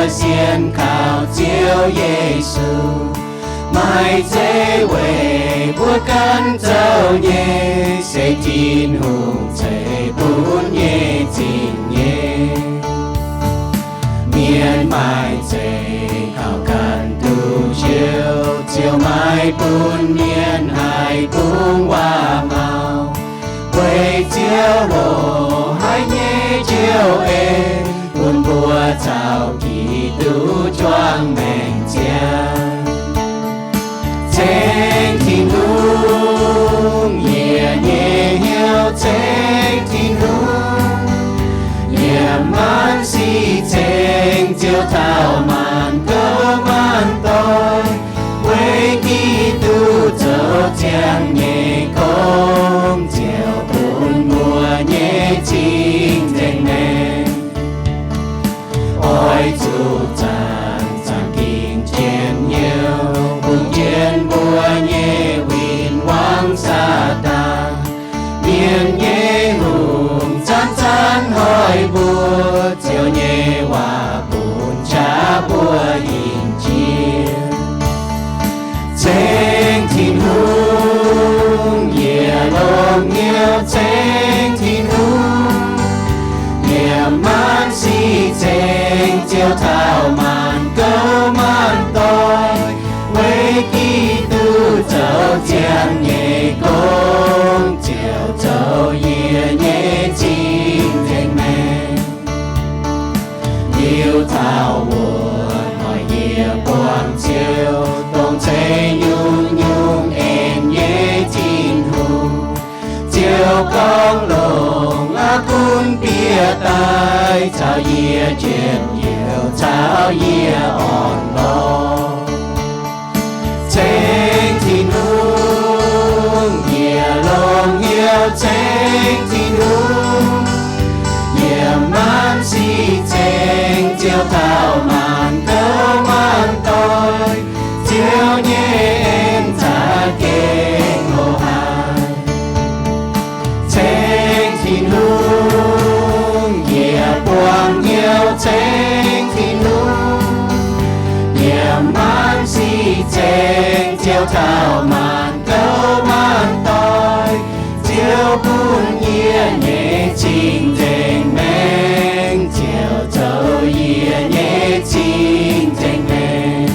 sienx kaux Ziouv Yesu. Maaih zeiv weic mbuo ganh zoux nyei, se Tin-Hungh ceix bun nyei zingh nyei. Mienh maaih zeiv kaux ganh duqv njoux, ziouc maaih bun mienh haih bungx waac-maux. Weic Ziouv loz-hnoi nyei njoux en, bun mbuo caux Giduc juangc maengc ziangh. Ceng Tin-Hungh, yie nyei hnyouv ceng Tin-Hungh. Yiem maanc sic ceng Ziouv taux maanc gouv maanc doic. Weic Giduc zoux ziangh nyei gong, ziouc bun mbuo nyei cing-nzengc maengc. Oix zuqc zanc-zanc gengh njien-youh, bun jienv mbuo nyei win-wangv Saadaan. Mienh nyei hungh zanc-zanc hoic mbuo, Ziouv nyei waac bun qaqv mbuo hingh jiex. Ceng Tin-Hungh, yie longx hnyouv ceng Tin-Hungh. Yiem maanc sic ceng Ziouv taux maanc gouv maanc doic. Weic Giduc zoux ziangh nyei gong, ziouc zoux yie nyei cing-nzengc maengc. Liuz taux wuov hnoi yie buangh Ziouv, dongh ceix nyungc-nyungc en nyei Tin-Hungh. Ziouv gorngv, Longc aqv gunv bieqc daaih caux yie njien-youh, caux yie orn-lorqc. Ceng Tin-Hungh, yie longx hnyouv ceng Tin-Hungh. Yiem maanc sic ceng Ziouv taux maanc gouv maanc doic. Ziouv nyei en za'gengh loz-hnoi. Ceng Tin-Hungh, yie buangh hnyouv ceng Tin-Hungh. Yiem maanc sic ceng Ziouv taux maanc gouv maanc doic. Ziouv bun yie nyei cing-nzengc maengc, Ziouv zoux yie nyei cing-nzengc maengc.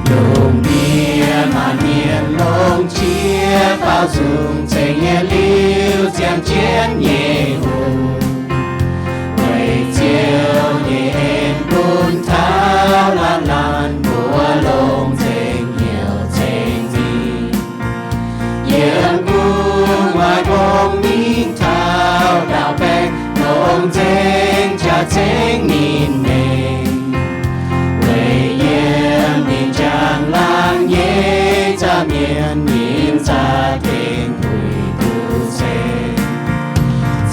Lungh ndiev maanc mienh longc qiex baaux nzung ceng nyei liuz ziangh jienv nyei hungh. Weic Ziouv nyei en bun taux laanh laanh mbuo longc nzengc hnyouv ceng ninh. Yiem gu'nguaaz mbong mingh taux ndaauv baengh, longc nzengc jaax ceng ninh mengh. Weic yiem ninh njang laangz nyei nza'hmien, ninh za'gengh puix duqv ceng.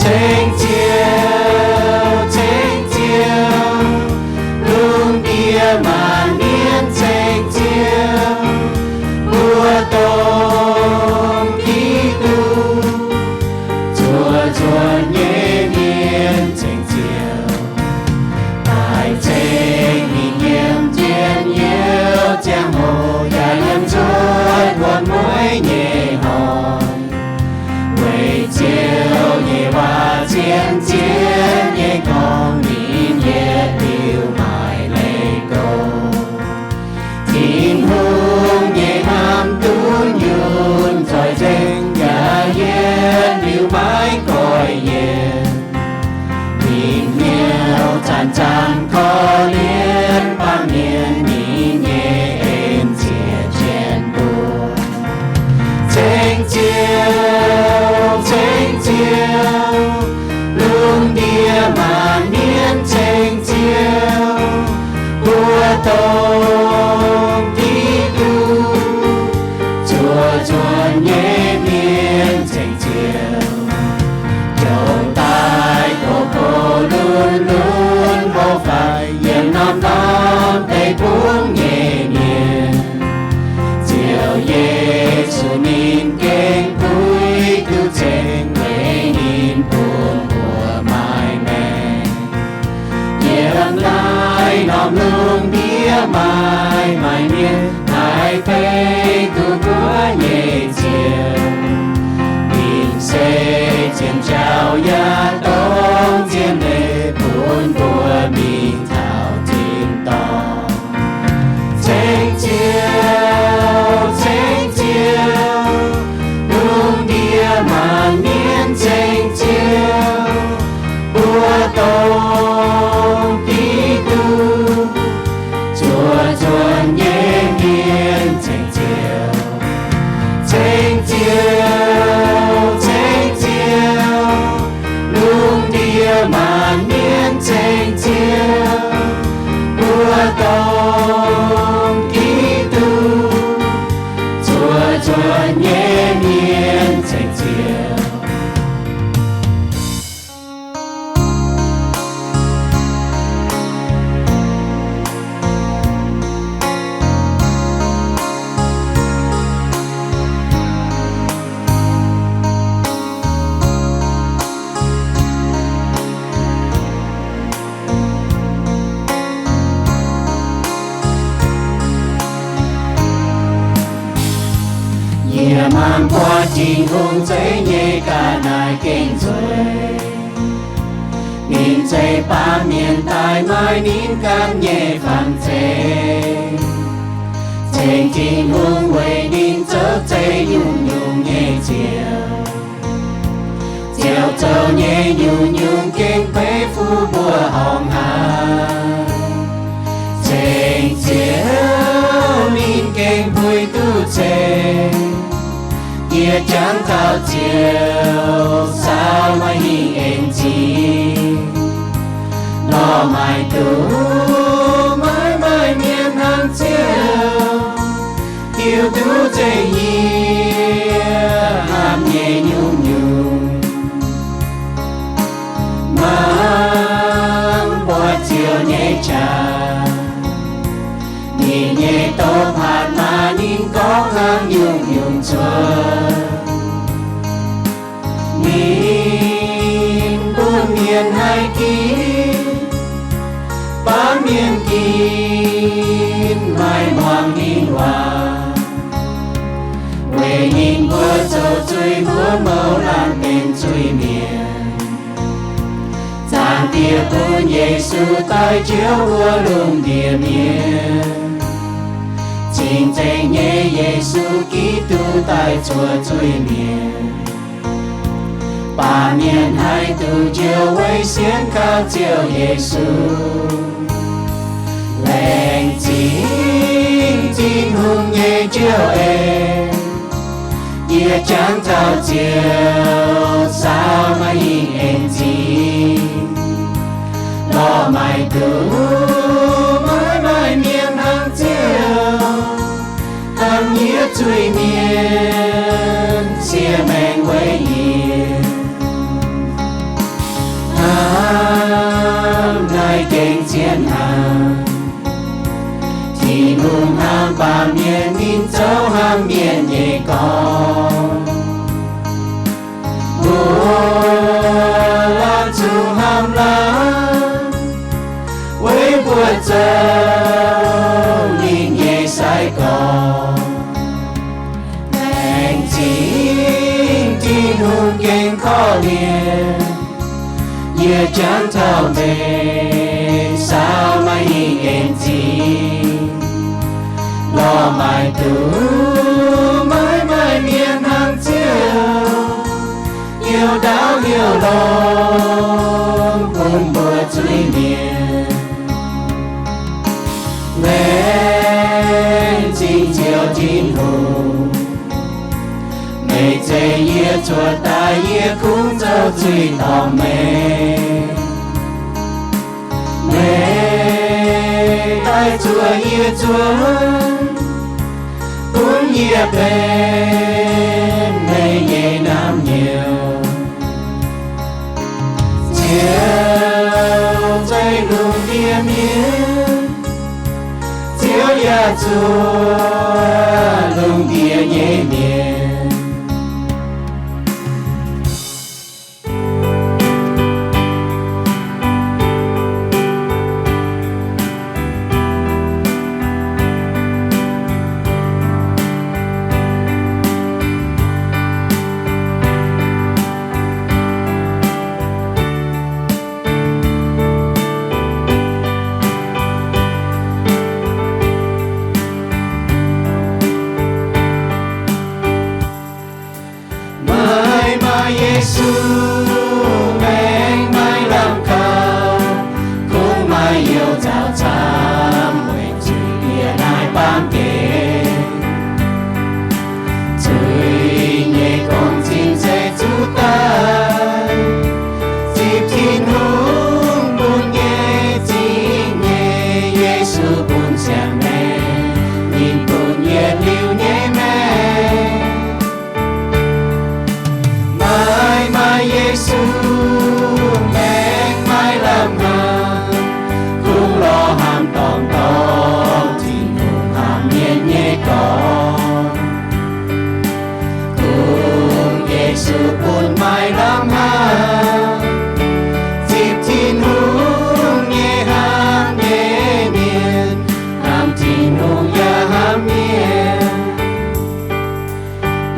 Ceng Ziouv, ceng Ziouv, lungh ndiev maanc mienh ceng Ziouv. Mbuo dongh Giduc zuov nzuonx nyei mienh ceng Ziouv. Daaih ceng ninh yiem njien-youh ziangh hoc, yaac yiem cuotv wuom-mueiz nyei hnoi. Weic Ziouv nyei waac zien-zien nyei gorngv, ninh yietc liuz maaih leiz-gorx. Tin-Hungh nyei hnamv duqv nyunc zoih nzengc, yaac yietc liuz maiv goiv yienc. Ninh hnyouv zanc-zanc korv-lienh baamh mienh, ninh nyei en ziec jienv mbuo. Ceng Ziouv, ceng Ziouv, lungh ndiev maanc mienh ceng Ziouv. Mbuo dongh Giduc zuov nzuonx nyei mienh ceng Ziouv. Maaih, maaih mienh haih fei duqv mbuo nyei Ziouv. Ninh se zien jauv yaac dongh zien leiz bun mbuo mingh taux tin-dorngh. Ceng Ziouv, ceng Ziouv, lungh ndiev maanc mienh ceng Ziouv, mbuo dongh Giduc zuov zuonx nyei mienh ceng Ziouv. Ceng Ziouv, ceng Ziouv, lungh ndiev maanc mienh ceng Ziouv, mbuo dongh Giduc zuov zuonx nyei mienh ceng Ziouv. Yie mangc buatc Tin-Hungh zeiv nyei ga'naaiv gengh zueiz. Ninh zeiv baamh mienh daaih maaih ninh ganh nyei fangx zeiv. Ceng Tin-Hungh weic ninh zoux zeiv nyungc-nyungc nyei ziouc. Ziouc zoux nyei nyungc-nyungc gengh beiv fuqv mbuo horngh haaix. Ceng Ziouv ninh gengh puix duqv ceng. Yie jangx taux Ziouv saau maaih hingh en zingh. Lorh maaic duqv maiv maaih mienh hnangv Ziouv, hiuv duqv zengc yie hnamv nyei nyungc-nyungc. Mangc buatc Ziouv nyei qaqv, ninh nyei doz paatv maaz ninh gorngv hnangv nyungc-nyungc cuotv. Ninh bun mienh haih ginv, baamh mienh ginv maaih muangx ninh waac. Weic ninh mbuo zoux zuiz mbuo mouz laanh benx zuiz-mienh. Zaangc Diex bun Yesu daaih njoux mbuo lungh ndiev mienh. Cing-Nzengc nyei Yesu Giduc daaih zuov zuiz-mienh. Baamh mienh haih duqv njoux weic sienx kaux Ziouv Yesu. Laengz zingh Tin-Hungh nyei njoux en. Yie jangx taux Ziouv saau maaih hingh en zingh. Lorh maaic duqv maiv maaih mienh hnangv Ziouv, hnamv yie zuiz-mienh, siev maengc weic yie. Hnamv naaiv gengh zien hnaangx. Tin-Hungh hnamv baamh mienh, ninh zoux hnamv mienh nyei gorx. Mbuo lamh zuqc hnamv lamh, weic mbuo zoux ninh nyei sai-gorx. Laengz zingh Tin-Hungh gengh korv-lienh. Yie jangx taux meih saau maaih hingh en zingh. Lorh maaic duqv maiv maaih mienh hnangv Ziouv, hnyouv ndaauv hnyouv longx bun mbuo zuiz-mienh. Laengz zingh Ziouv Tin-Hungh, meih zeix yie cuotv daaih, yie kungx zoux zuiz dorngc meih. Meih daaih zuov yie zuov, bun yie benx meih nyei naamh nyouz. Ziouv zeiv lungh ndiev mienh, Ziouv yaac zuov lungh ndiev nyei mienh. Yesu, maengx maaih lamh kaux, kungx maaih youh zaux camv, weic zuqc yie naaiv baamh gen. Zuiz nyei gong-zinh se zuqc daaih, zipv Tin-Hungh bun nyei zingh nyei. Yesu bun siang-maengc, ninh bun yietc liuz nyei maengc. Maaih, maaih Yesu, maengx maaih lamh hnaangx, kungx lorz hnamv dorngc dorngc Tin-Hungh hnamv mienh nyei dorngx. Kungx Yesu bun maaih lamh hnaangx, zipv Tin-Hungh nyei hnamv nyei mienh, hnamv Tin-Hungh yaac hnamv mienh.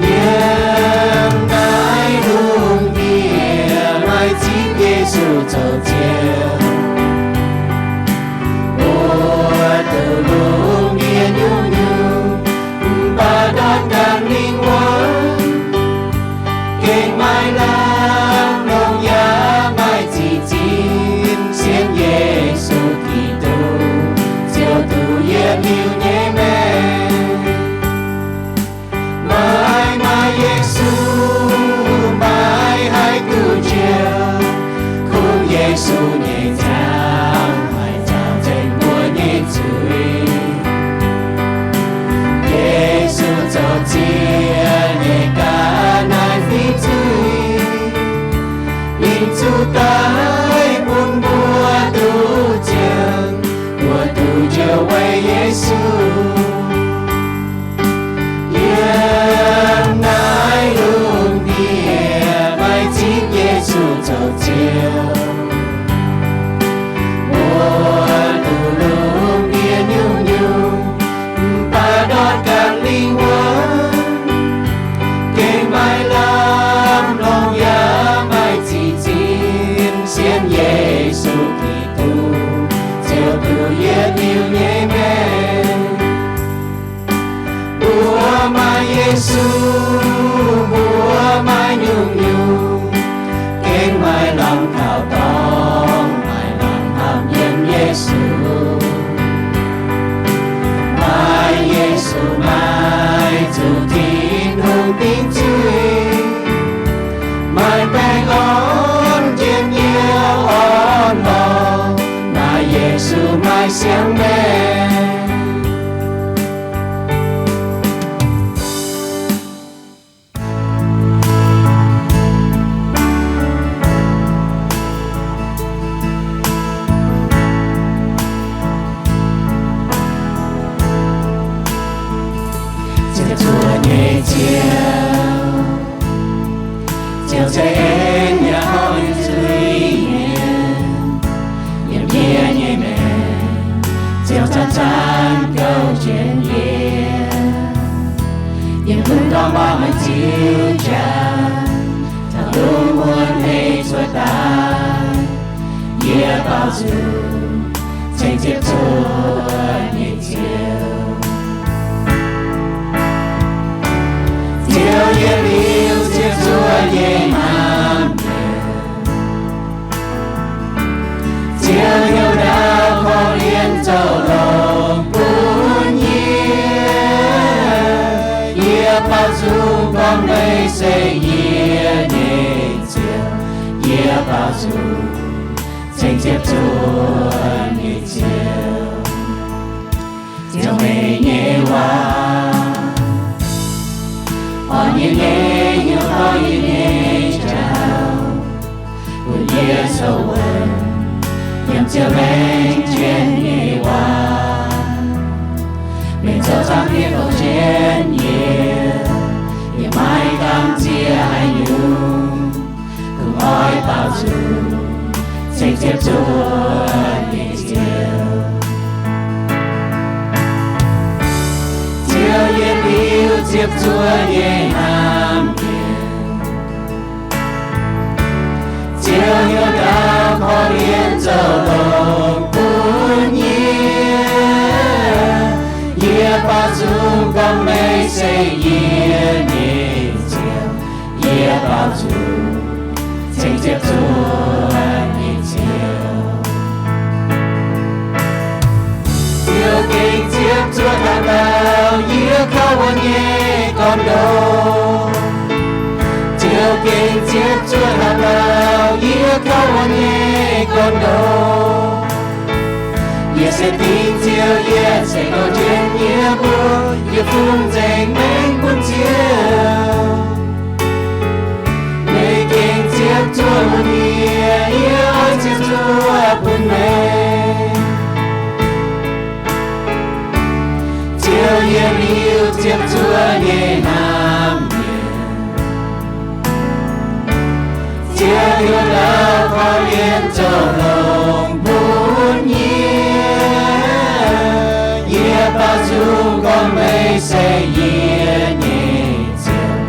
Yiem naaiv lungh ndiev maaih zipv Yesu zoux Ziouv. Mbuo duqv lungh ndiev nyungc-nyungc, mv baac ndortv ganh lingh wuonh, gengh maaih lamh longc yaac maaih zinh zinh sienx Yesu Giduc, Ziouv duqv yietc liuz nyei maengc. Maaih, maaih Yesu, maaih haih duqv njoux, kungx Yesu nyei ziangh haih zaah nzengc mbuo nyei zuiz. Yesu zoux ziex nyei ga'naaiv fingx zuiz, ninh zuqc daic bun mbuo duqv ziangh, mbuo duqv njoux weic Yesu. Yiem naaiv lungh ndiev maaih zipv Yesu zoux Ziouv. Mbuo duqv lungh ndiev nyungc-nyungc, mv baac ndortv ganh lingh wuonh, gengh maaih lamh longc yaac maaih zinh zinh sienx Yesu Giduc, Ziouv duqv yietc liuz nyei maengc. Mbuo maaih Yesu, mbuo maaih nyungc-nyungc, gengh maaih lamh kaux dorngx, maaih lamh hnamv yiem Yesu. Maaih Yesu maaih zuqc Tin-Hungh dingc zuiz, maaih baengh orn njien-youh orn-lorqc. Maaih Yesu maaih siang-maengc. Ziouv zuoqv nyei Ziouv, Ziouv ceix en yaac horpc zuiz-mienh. Yiem yie nyei maengc, Ziouv zanc-zanc gouv jienv yie. Yiem gunv ndorm maaih ziux jaax, taux lungh muonz hei cuotv daaih, yie baaux nzung ceng ziepc zuoqv nyei Ziouv. Ziouv yietc liuz ziepc zuoqv nyei hnamv mienh, Ziouv heuc ndaauv korv-lienh zoux longx bun yie. Yie baaux nzung gorngv meih se yie nyei Ziouv. Yie baaux nzung ceng ziepc zuoqv nyei Ziouv. Ziouv, meih nyei waac orn yie nyei hnyouv, dorh yie nyei jauv, bun yie zoux wuonv yiem Ziouv laengz jienv nyei waac. Meih zoux zaangc Diex gouv jienv yie, yie maiv gamh nziex haaix nyungc. Kungx oix baaux nzung ceng ziepc zuoqv nyei Ziouv. Ziouv yietc liuz ziepc zuoqv nyei hnamv mienh, Ziouv heuc ndaauv korv-lienh zoux longx bun yie. Yie baaux nzung gorngv meih se yie nyei Ziouv. Yie baaux zuqc cingx ziepc zuoqv nyei Ziouv. Ziouv gengh ziepc zuoqv dauh dauh yie kouv wuov nyei gorn-ndoqv. Ziouv gengh ziepc zuoqv dauh dauh yie kouv wuov nyei gorn-ndoqv. Yie se dingc Ziouv, yie se gorngv jienv yie mbuo yietc fungx nzengc maengx bun Ziouv. Meih gengh ziepc zuoqv bun yie, yie oix ziepc zuoqv bun meih. Ziouv yietc liuz ziepc zuoqv nyei hnamv mienh. Ziouv heuc dauh korv-lienh zoux longx bun yie. Yie baaux nzung gorngv meih se yie nyei Ziouv.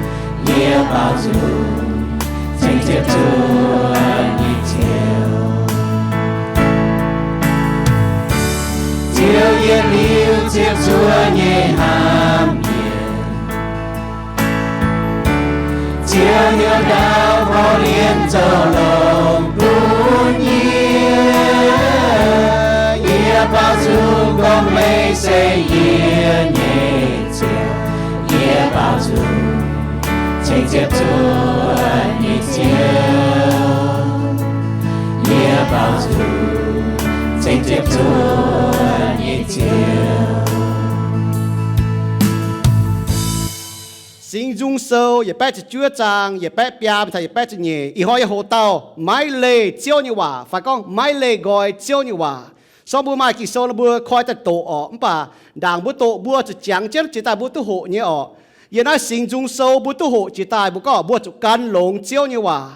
Yie baaux nzung cingx ziepc zuoqv nyei Ziouv. Ziouv yietc liuz ziepc zuoqv nyei hnamv mienh. Ziouv heuc dauh korv-lienh zoux longx bun yie. Yie baaux nzung gorngv meih se yie nyei Ziouv. Yie baaux nzung cingx ziepc zuoqv nyei Ziouv. Yie baaux nzung cingx ziepc zuoqv nyei Ziouv. Singx Nzung Sou yietc baeqv ziepc juov zaang yietc baeqv biaa mingh taux yietc baeqv ziepc nyeic. Ih hnoi yie hoqc dauh maiv leih Ziouv nyei waac, fai gorngv maiv leih nqoi Ziouv nyei waac. Sorng mbuo maaih Ging-Sou nor mbuo koi daaih doqc orqc, mv baac ndaangc mbuo doqc mbuo zuqc jangx jienv jiex daaih mbuo duqv hoqc nyei orqc. Yiem naaiv Singx Nzung Sou mbuo duqv hoqc jiex daaih mbuo gorngv mbuo zuqc gan longx Ziouv nyei waac.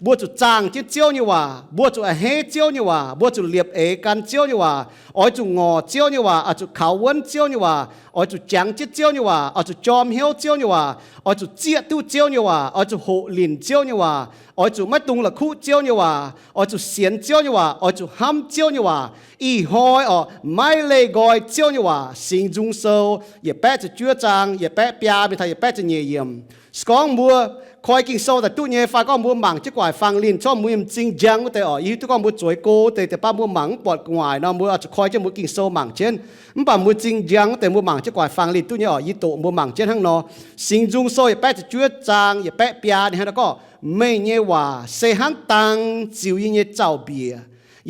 Mbuo zuqc zaangh jienv Ziouv nyei waac, mbuo zuqc a'hneiv Ziouv nyei waac, mbuo zuqc liepc eix gan Ziouv nyei waac, oix zuqc ngorc Ziouv nyei waac, oix zuqc kaux wuonv Ziouv nyei waac, oix zuqc jangx jienv Ziouv nyei waac, oix zuqc jorm hnyouv Ziouv nyei waac, oix zuqc zieqv duqv Ziouv nyei waac, oix zuqc hoqc linc Ziouv nyei waac, oix zuqc maiv dungx la'kuqv Ziouv nyei waac, oix zuqc sienx Ziouv nyei waac, oix zuqc hnamv Ziouv nyei waac. Ih hnoi orqc, maiv leih nqoi Ziouv nyei waac. Singx Nzung Sou yietc baeqv ziepc juov zaang yietc baeqv biaa mingh taux yietc baeqv ziepc nyeic yiemc. Se gorngv mbuo koi Ging-Sou daaih duqv nyei fai gorngv mbuo mangc jienv gu'nguaaic fang linh, corc mbuo m'zing njang wuov deix orqc, yie hiuv duqv gorngv mbuo zueiz go deix, deix baav mbuo mangc mv buatc gu'nguaaic nor, mbuo oix zuqc koi jienv mbuo Ging-Sou mangc jienv. Mv baac mbuo m'zing njang wuov deix mbuo mangc jienv gu'nguaaic fang linh duqv nyei orqc, yie doqc mbuo mangc jienv hnangv nor. Singx Nzung Sou yietc baeqv ziepc juov zaang yietc baeqv biaa ninh hnangv naaiv gorngv, meih nyei waac se hnangv dang ziux yie nyei zaux-mbiec,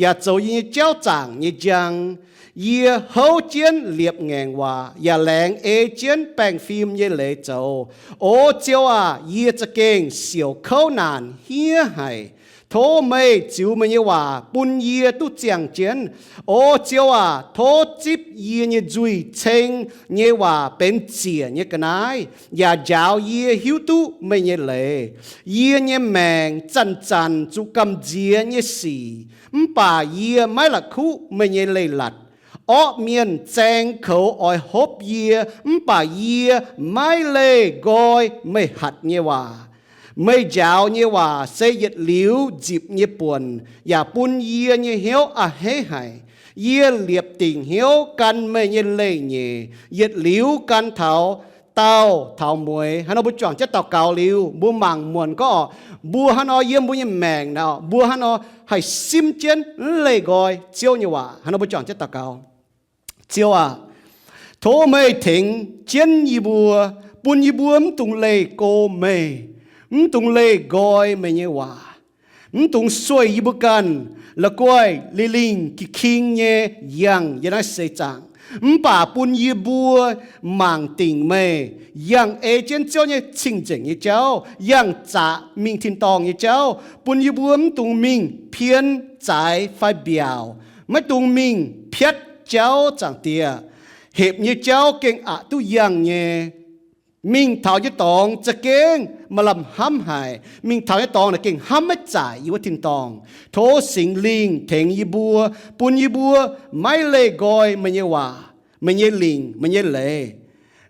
yaac zoux yie nyei jauv zaangc nyei njang. Yie houv jienv liepc ngaengc waac, yaac laengz ei jienv baengh fim nyei leiz zoux. O Ziouv aac, yie za'gengh siouc kouv naanc hniev haic. Tov meih ziux meih nyei waac bun yie duqv ziangh jienv. O Ziouv aac, tov zipv yie nyei nzuih ceng nyei waac benx ziec nyei ga'naaiv, yaac njaaux yie hiuv duqv meih nyei leiz. Yie nyei maengc zanc-zanc zuqc gamh nziex nyei sic, mv baac yie maiv la'kuqv meih nyei leiz-latc. Orqv mienh zaeng koux oix hopv yie, mv baac yie maiv leih nqoi meih hatc nyei waac. Meih njaaux nyei waac se yietc liuz nzipc nyei buonc, yaac bun yie nyei hnyouv a'hneiv haic. Yie liepc dingc hnyouv gan meih nyei leiz-nyeic, yietc liuz gan taux daauh taux mueiz. Hnangv nor mbuo juangc jienv daux gaux liuz, mbuo mangc muonc gorngv orqc, mbuo hnangv nor yiem mbuo nyei maengc naaic, mbuo hnangv nor haih simv jienv mv leih nqoi Ziouv nyei waac. Hnangv nor mbuo juangc jienv daux gaux. Ziouv aac, tov meih tengx jienv yie mbuo, bun yie mbuo mv dungx leih go meih, mv dungx leih nqoi meih nyei waac, mv dungx sueih yie mbuo ganh la'guaih lingh lingh ging-king nyei yangh yiem naaiv seix zaangc. Mv baac bun yie mbuo mangc dingc meih, yangh ei jienv Ziouv nyei cing-nzengc nyei jauv, yangh zaqc mingh tin-dorngh nyei jauv. Bun yie mbuo mv dungx mingh pien, zaaix fai mbiaauc, maiv dungx mingh piatv jauv, Zaangc Diex. Hepc nyei jauv gengh aqc duqv yangh nyei. Mingh taux nyei dorngx za'gengh maaih lamh hnamv haic. Mingh taux nyei dorngx naaic gengh hnamv maiv zaaic yie wuov tin-dorngh. Tov Singx Lingh tengx yie mbuo, bun yie mbuo maiv leih nqoi meih nyei waac, meih nyei lingc, meih nyei leiz.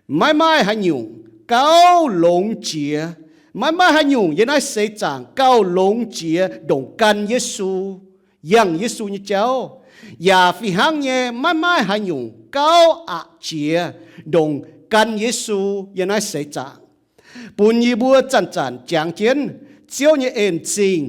Maiv maaih haaix nyungc gauh longx jiex. Maiv maaih haaix nyungc yiem naaiv seix zaangc gauh longx jiex ndongc gan Yesu, yangh Yesu nyei jauv. Yaac fih hnangv nyei, maiv maaih haaix nyungc gauh aqc jiex ndongc gan Yesu yiem naaiv seix zaangc. Bun yie mbuo zanc-zanc jangx jienv Ziouv nyei en-zingh,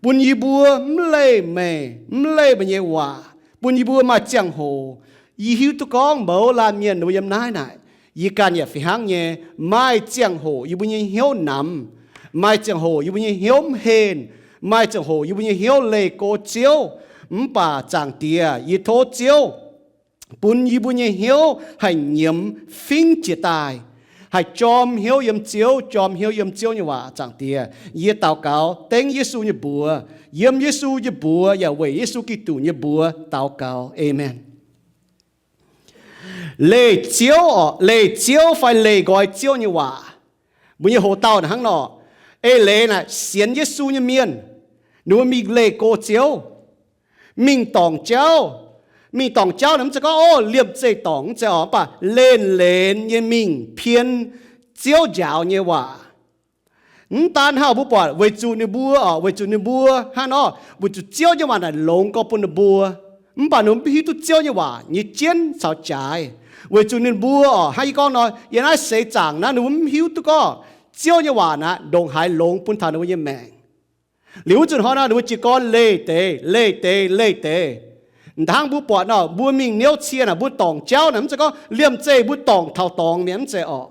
bun yie mbuo mv leih meih, mv leih meih nyei waac, bun yie mbuo maaih ziangh hoc yie hiuv duqv gorngv mouz laanh mienh ninh mbuo yiem naaiv naaic, yie ganh yaac fih hnangv nyei, maaih ziangh hoc yie mbuo nyei hnyouv namx, maaih ziangh hoc yie mbuo nyei hnyouv mv henh, maaih ziangh hoc yie mbuo nyei hnyouv leih go Ziouv. Mv baac Zaangc Diex, yie tov Ziouv bun yie mbuo nyei hnyouv haih nyiemz fingx jiex daaih, haih jorm hnyouv yiem Ziouv, jorm hnyouv yiem Ziouv nyei waac. Zaangc Diex, yie daux gaux dengv Yesu nyei mbuox, yiem Yesu nyei mbuox yaac weic Yesu Giduc nyei mbuox daux gaux. Aamen. Leih Ziouv orqc, leih Ziouv fai leih nqoi Ziouv nyei waac. Mbuo nyei hoc-dauh hnangv nor, eix leiz naaic sienx Yesu nyei mienh, ninh mbuo mingh leih go Ziouv, mingh dorngc jauv. Mingh dorngc jauv naaic mv zeiz gorngv, o, liemh zeih dorngc, mv zeiz orqc, mv baac lenh lenx nyei mingh pien Ziouv njaaux nyei waac. Mv daan hnangv, mbuo buatc weic zuqc ninh mbuo orqc, weic zuqc ninh mbuo hnangv nor, weic zuqc Ziouv nyei waac naaic longx gorx bun ninh mbuo, mv baac ninh mbuo mv hiuv duqv Ziouv nyei waac nyei jienv caux jaaix. Weic zuqc ninh mbuo orqc, hnangv yie gorngv nor, yiem naaiv seix zaangc naaiv ninh mbuo mv hiuv duqv gorngv Ziouv nyei waac naaic ndongc haaix longx bun taux ninh mbuo nyei maengc. Liuz wuov nzunc hnoi nor ninh mbuo jiez gorn leih deix, leih deix, leih deix. Hnangv mbuo buatc nor, mbuo mingh niouv cie naaic, mbuo dorngc jauv naaic, mv zeiz gorngv liemh zeih mbuo dorngc taux dorngx mi'aqv, mv zeiz orqc.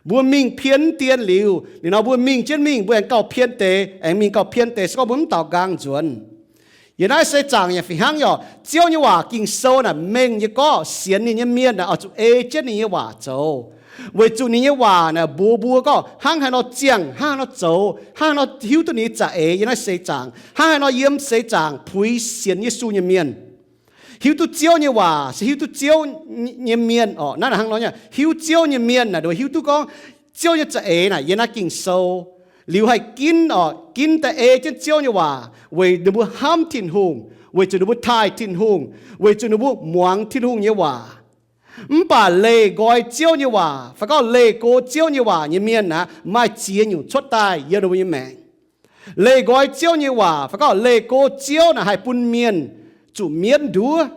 Mbuo mingh pien dien liuz, liuz nor mbuo mingh jienv mingh, mbuo aengx gauh pien deix, aengx mingh gauh pien deix, se gorngv mbuo mv daaux nqaang nzuonx. Yiem naaiv seix zaangc yaac fih hnangv nyei orqc, Ziouv nyei waac Ging-Sou naaic mengh nyei gorngv sienx ninh nyei mienh naaic oix zuqc ei jienv ninh nyei waac zoux, weic zuqc ninh nyei waac naaic mbuox mbuo gorngv hnangv haaix nor ziangh, hnangv haaix nor zoux, hnangv haaix nor hiuv duqv ninh nyei za'eix yiem naaiv seix zaangc, hnangv haaix nor yiem seix zaangc puix sienx Yesu nyei mienh. Hiuv duqv Ziouv nyei waac se hiuv duqv Ziouv nyei mienh orqc. Naaiv hnangv nor, hiuv Ziouv nyei mienh naaic, ninh mbuo hiuv duqv gorngv Ziouv nyei za'eix naaic yiem naaiv Ging-Sou. Liuz haih ginv orqc, ginv daaih ei jienv Ziouv nyei waac weic ninh mbuo hnamv Tin-Hungh, weic zuqc ninh mbuo taaih Tin-Hungh, weic zuqc ninh mbuo muangx Tin-Hungh nyei waac. Mv baac leih nqoi Ziouv nyei waac fai gorngv leih go Ziouv nyei waac nyei mienh naaic, maaih ziex nyungc cuotv daaih yiem ninh mbuo nyei maengc. Leih nqoi Ziouv nyei waac fai gorngv leih go Ziouv naaic haih bun mienh zuqc mienv nduov,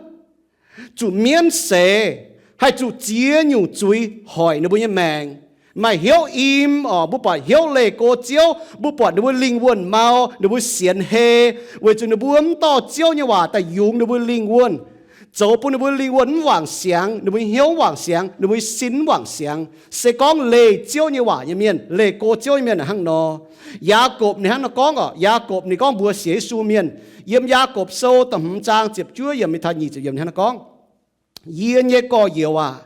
zuqc mienv seix, haih zuqc ziex nyungc zuiz hoic ninh mbuo nyei maengc. Maaih hnyouv im orqc, mbuo buatc hnyouv leih go Ziouv, mbuo buatc ninh mbuo lingh wuonh mau, ninh mbuo sienx hei, weic zuqc ninh mbuo mv dorh Ziouv nyei waac daaih yungz ninh mbuo lingh wuonh, zoux bun ninh mbuo lingh wuonh mv wangc siangx, ninh mbuo hnyouv mv wangc siangx, ninh mbuo sin mv wangc siangx. Se gorngv leih Ziouv nyei waac nyei mienh, leih go Ziouv nyei mienh hnangv nor. Yaakopv ninh hnangv nor gorngv orqc, Yaakopv ninh gorngv mbuox sienx Yesu mienh, yiem Yaakopv Sou da'hmz zaang ziepc juov yiemc mingh taux nyic ziepc yiemc ninh hnangv nor gorngv, Yie nyei gorx-youz aac,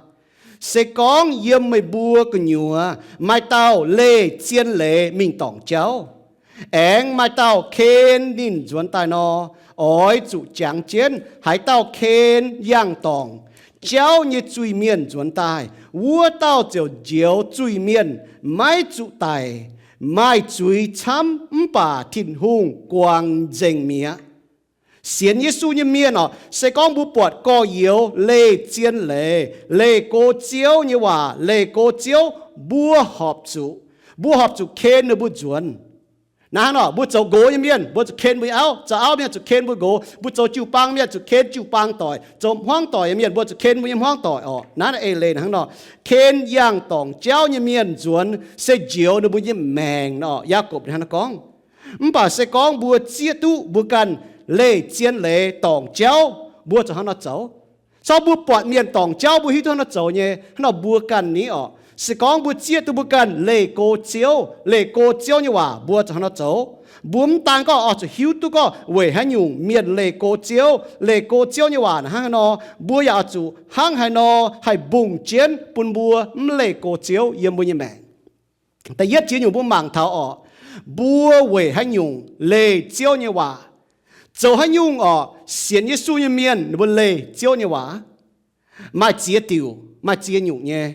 se gorngv yiem meih mbuo gu'nyuoz maaih dauh leih zien leiz mingh dorngc jauv, aengx maaih dauh ken ninh nzuonx daaih nor, oix zuqc jangx jienv haaix dauh ken yangh dorngc jauv nyei zuiz-mienh nzuonx daaih, wuov dauh ziouc njoux zuiz-mienh maiv zuqc daic, maaih zuiz camv mv baac Tin-Hungh guangc nzengc mi'aqv. Sienx Yesu nyei mienh orqc, se gorngv mbuo buatc gorx-youz leih zien leiz, leih go Ziouv nyei waac, leih go Ziouv, mbuo horpc zuqc, mbuo horpc zuqc ken ninh mbuo nzuonx. Naaiv hnangv nor, mbuo zoux nqox nyei mienh, mbuo zuqc ken mbuo nyei auv, zoux auv mienh zuqc ken mbuo nqox, mbuo zoux jiu-baang mienh zuqc ken jiu-baang doic, zoux hmuangv doic nyei mienh mbuo zuqc ken mbuo nyei hmuangv doic orqc. Naaiv eix leiz hnangv nor, ken yangh dorngc jauv nyei mienh nzuonx se njoux ninh mbuo nyei maengc nor. Yaakopv hnangv nor gorngv. Mv baac se gorngv mbuo zieqv duqv mbuo ganh leih zien leiz dorngc jauv, mbuo zuqc hnangv nor zoux. Cau mbuo buatc mienh dorngc jauv mbuo hiuv duqv hnangv nor zoux nyei, hnangv nor mbuo ganh ni orqc. Se gorngv mbuo zieqv duqv mbuo ganh leih go Ziouv, leih go Ziouv nyei waac, mbuo zuqc hnangv nor zoux. Mbuo mv daan gorngv oix zuqc hiuv duqv gorngv weic haaix nyungc mienh leih go Ziouv, leih go Ziouv nyei waac hnangv haaix nor, mbuo yaac oix zuqc hnangv haaix nor haih mbungh jienv bun mbuo mv leih go Ziouv yiem mbuo nyei maengc. Da'yietv ziex nyungc mbuo mangc taux orqc, mbuo weic haaix nyungc leih Ziouv nyei waac? Zoux haaix nyungc orqc sienx Yesu nyei mienh ninh mbuo leih Ziouv nyei waac? Maaih ziex diuc, maaih ziex nyungc nyei.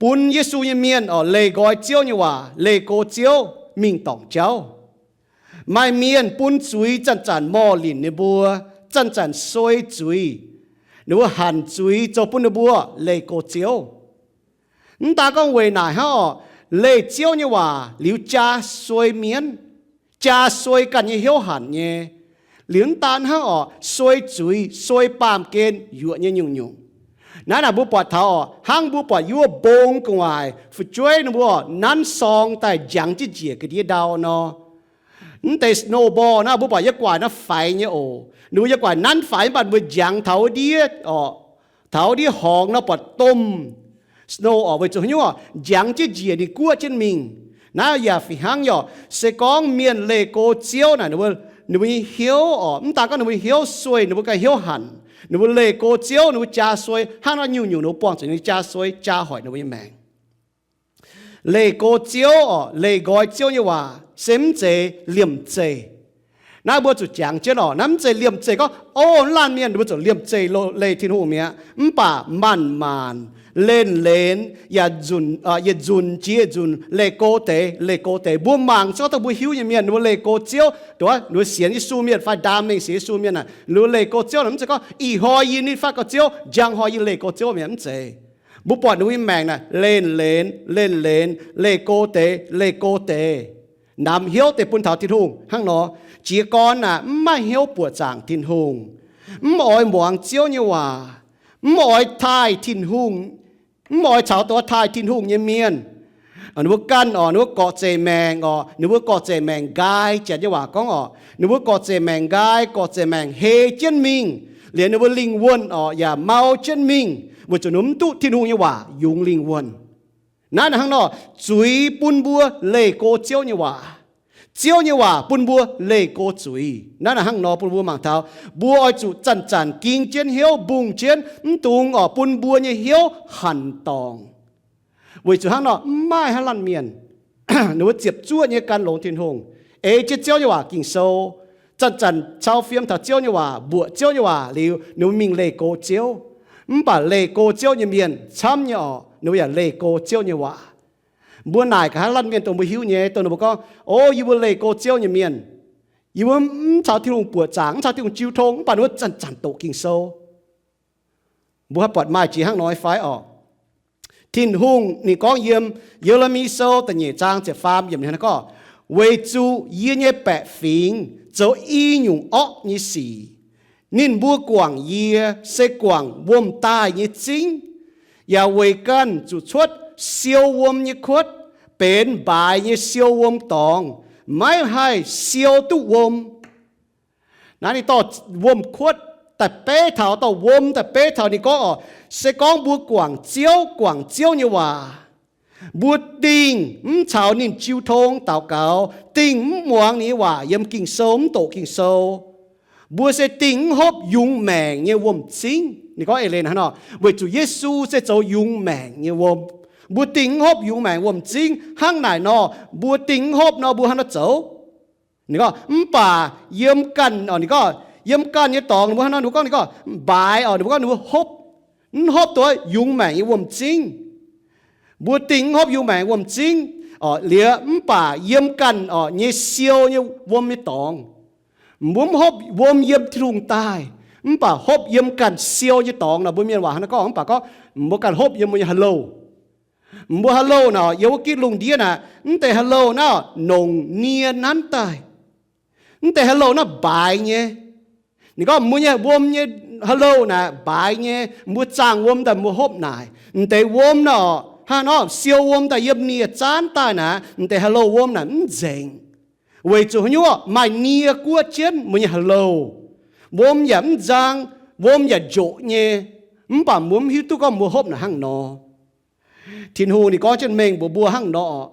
Bun Yesu nyei mienh orqc leih nqoi Ziouv nyei waac, leih go Ziouv mingh dorngc jauv. Maaih mienh bun zuiz zanc-zanc morh linc ninh mbuo, zanc-zanc suei zuiz, ninh mbuo hanc zuiz zoux bun ninh mbuo leih go Ziouv. Mv daan gorngv weic naaic hnangv orqc, leih Ziouv nyei waac liuz jaa suei mienv, jaa suei ganh nyei hnyouv hanc nyei. Liuz mv daan hnangv orqc, suei zuiz, suei baamh gen yuoqc nyei nyungc-nyungc. Naaiv naaic mbuo buatc taux oc, hnangv mbuo buatc yuov mbong gu'nguaaic fu'jueiv ninh mbuo oc nanv sorng daaih njangx jienv njiec ga'ndiev ndau nor. Mv deix snow ball naaiv mbuo buatc yiem gu'nguaaic naaiv faix nyei oc. Ninh mbuo yiem gu'nguaaic nanv faix mv baac mbuo njangx taux wuov ndiev oc, taux wuov ndiev horngz nor buatc domh snow oc. Weic zuqc haaix nyungc oc? Njangx jienv njiec ninh guoqv jienv mingh. Naaiv yaac fih hnangv oc, se gorngv mienh leih go Ziouv naaic, ninh mbuo nyei hnyouv oc, mv daan gorngv ninh mbuo nyei hnyouv sueih, ninh mbuo ganh hnyouv hanc. Ninh mbuo leih go Ziouv, ninh mbuo jaa sueih hnangv nor nyungc-nyungc ninh mbuo buangh zuqc ninh jaa sueih jaa hoic ninh mbuo nyei maengc. Leih go Ziouv oc, leih nqoi Ziouv nyei waac se mv zeiz liemh zeih. Naaiv mbuo zuqc jangx jienv oc, naaiv mv zeiz liemh zeih gorngv, o, laanh mienh ninh mbuo zuqc liemh zeih leih Tin-Hungh mi'aqv. Mv baac manc-manc, lenh-lenh, yaac nzunc, yietc nzunc jiex yietc nzunc leih go deix, leih go deix. Mbuo mangc se gorngv dongh mbuo hiuv nyei mienh ninh mbuo leih go Ziouv, dongh wuov ninh mbuo sienx Yesu mienh fai ndaam mengh sienx Yesu mienh aah, ninh mbuo leih go Ziouv naaic mv zeiz gorngv ih hnoi yie nitv fatv go Ziouv, njang hnoi yie leih go Ziouv mi'aqv, mv zeiz. Mbuo buatc ninh mbuo nyei maengc naaic lenh-lenh, lenh-lenh, leih go deix, leih go deix. Namx hnyouv deix bun taux Tin-Hungh hnangv nor. Jiez gorn naaic mv maaih hnyouv buoqc zaangc Tin-Hungh, mv oix muangx Ziouv nyei waac, mv oix taaih Tin-Hungh, mv oix caux dongh taaih Tin-Hungh nyei mienh. Ninh mbuo ganh oc, ninh mbuo gorqv-zeic maengc oc, ninh mbuo gorqv-zeic maengc nqaai, Janx nyei waac gorngv oc, ninh mbuo gorqv-zeic maengc nqaai, gorqv-zeic maengc hei jienv mingh, liemh ninh mbuo lingh wuonh oc yaac mau jienv mingh, weic zuqc ninh mbuo mv duqv Tin-Hungh nyei waac yungz lingh wuonh. Naaiv naaic hnangv nor, zuiz bun mbuo leih go Ziouv nyei waac. Ziouv nyei waac bun mbuo leih go zuiz. Naaiv naaic hnangv nor bun mbuo mangc taux, mbuo oix zuqc zanc-zanc ging jienv hnyouv, mbungh jienv, mv dungx oix bun mbuo nyei hnyouv hanc dorngc. Weic zuqc hnangv nor mv maaih haaix laanh mienh ninh mbuo ziepc zuoqv nyei gan longx Tin-Hungh, ei jienv Ziouv nyei waac Ging-Sou, zanc-zanc cau fiem taux Ziouv nyei waac, mbuoqc Ziouv nyei waac liuz, ninh mbuo mingh leih go Ziouv. Mv baac leih go Ziouv nyei mienh camv nyei oc, ninh mbuo yaac leih go Ziouv nyei waac. Mbuo naaic nqa'haav laanh mienh dongh mbuo hiuv nyei, dongh ninh mbuo gorngv, o, yie mbuo leih go Ziouv nyei mienh, yie mbuo mv caux Tin-Hungh buoqc zaangc, mv caux Tin-Hungh jiu tong, mv baac ninh mbuo zanc-zanc doqc Ging-Sou. Mbuo haih buatc maaih jiex hnangv nor nyei fai oc? Tin-Hungh ninh gorngv yiem Ye^le^mi Sou da'nyeic zaang ziepc faam yiemc ninh gorngv, weic zuqc yie nyei baeqc fingx zoux i nyungc orqv nyei sic. Ninh mbuo guangc yie se guangc wuom daaih nyei zingv, yaac weic ganh zuqc cuotv siou wuom nyei kuotv, benx mbaaix nyei siou wuom dorngx, maiv haih siou duqv wuom. Naaiv ninh dorh wuom-kuotv daaih beiv taux, dorh wuom daaih beiv taux. Ninh gorngv oc, se gorngv mbuo guangc Ziouv, guangc Ziouv nyei waac, mbuo dingh mv caux ninh jiu tong daux gaux, dingh mv muangx ninh nyei waac yiem Ging-Sou, mv doqc Ging-Sou, mbuo se dingh mv hopv yungz maengc nyei wuom-zingv. Ninh gorngv eix leiz hnangv nor, weic zuqc Yesu se zoux yungz maengc nyei wuom. Mbuo dingh mv hopv yungz maengc wuom-zingv. Hnangv naaic nor, mbuo dingh mv hopv nor, mbuo hnangv nor zoux. Ninh gorngv, mv baac yiem ganh, ninh gorngv, yiem ganh nyei dorngx ninh mbuo hnangv nor, ninh mbuo gorngv, ninh gorngv mbaaix oc, ninh mbuo gorngv ninh mbuo hopv, mv hopv duqv yungz maengc nyei wuom-zingv. Mbuo dingh mv hopv yungz maengc wuom-zingv oc, liuz mv baac yiem ganh oc nyei siou nyei wuom nyei dorngx. Mbuo mv hopv wuom yiem Tin-Hungh daaih, mv baac hopv yiem ganh siou nyei dorngx nor. Mbuo mienh waac hnangv nor gorngv, mv baac gorngv mbuo ganh hopv yiem mbuo nyei ha'louh. Mbuo ha'louh naaic, yiem wuov gitv lungh ndiev naaic, mv deix ha'louh naaiv nongc nie nanv daaih. Mv deix ha'louh naaiv mbaaix nyei. Ninh gorngv mbuo nyei wuom nyei ha'louh naaic mbaaix nyei, mbuo zaangh wuom daaih mbuo hopv naaic. Mv deix wuom naaic, hnangv nor siou wuom daaih yiem nie zaanv daaih naaic, mv deix ha'louh wuom naaic mv nzengc. Weic zuqc haaix nyungc? Maaih nie guoqv jienv mbuo nyei ha'louh. Wuom yaac mv nzang, wuom yaac njoqc nyei, mv baac mbuo mv hiuv duqv gorngv mbuo hopv naaic hnangv nor. Tin-Hungh ninh gorngv jienv mengh mbuox mbuo hnangv nor,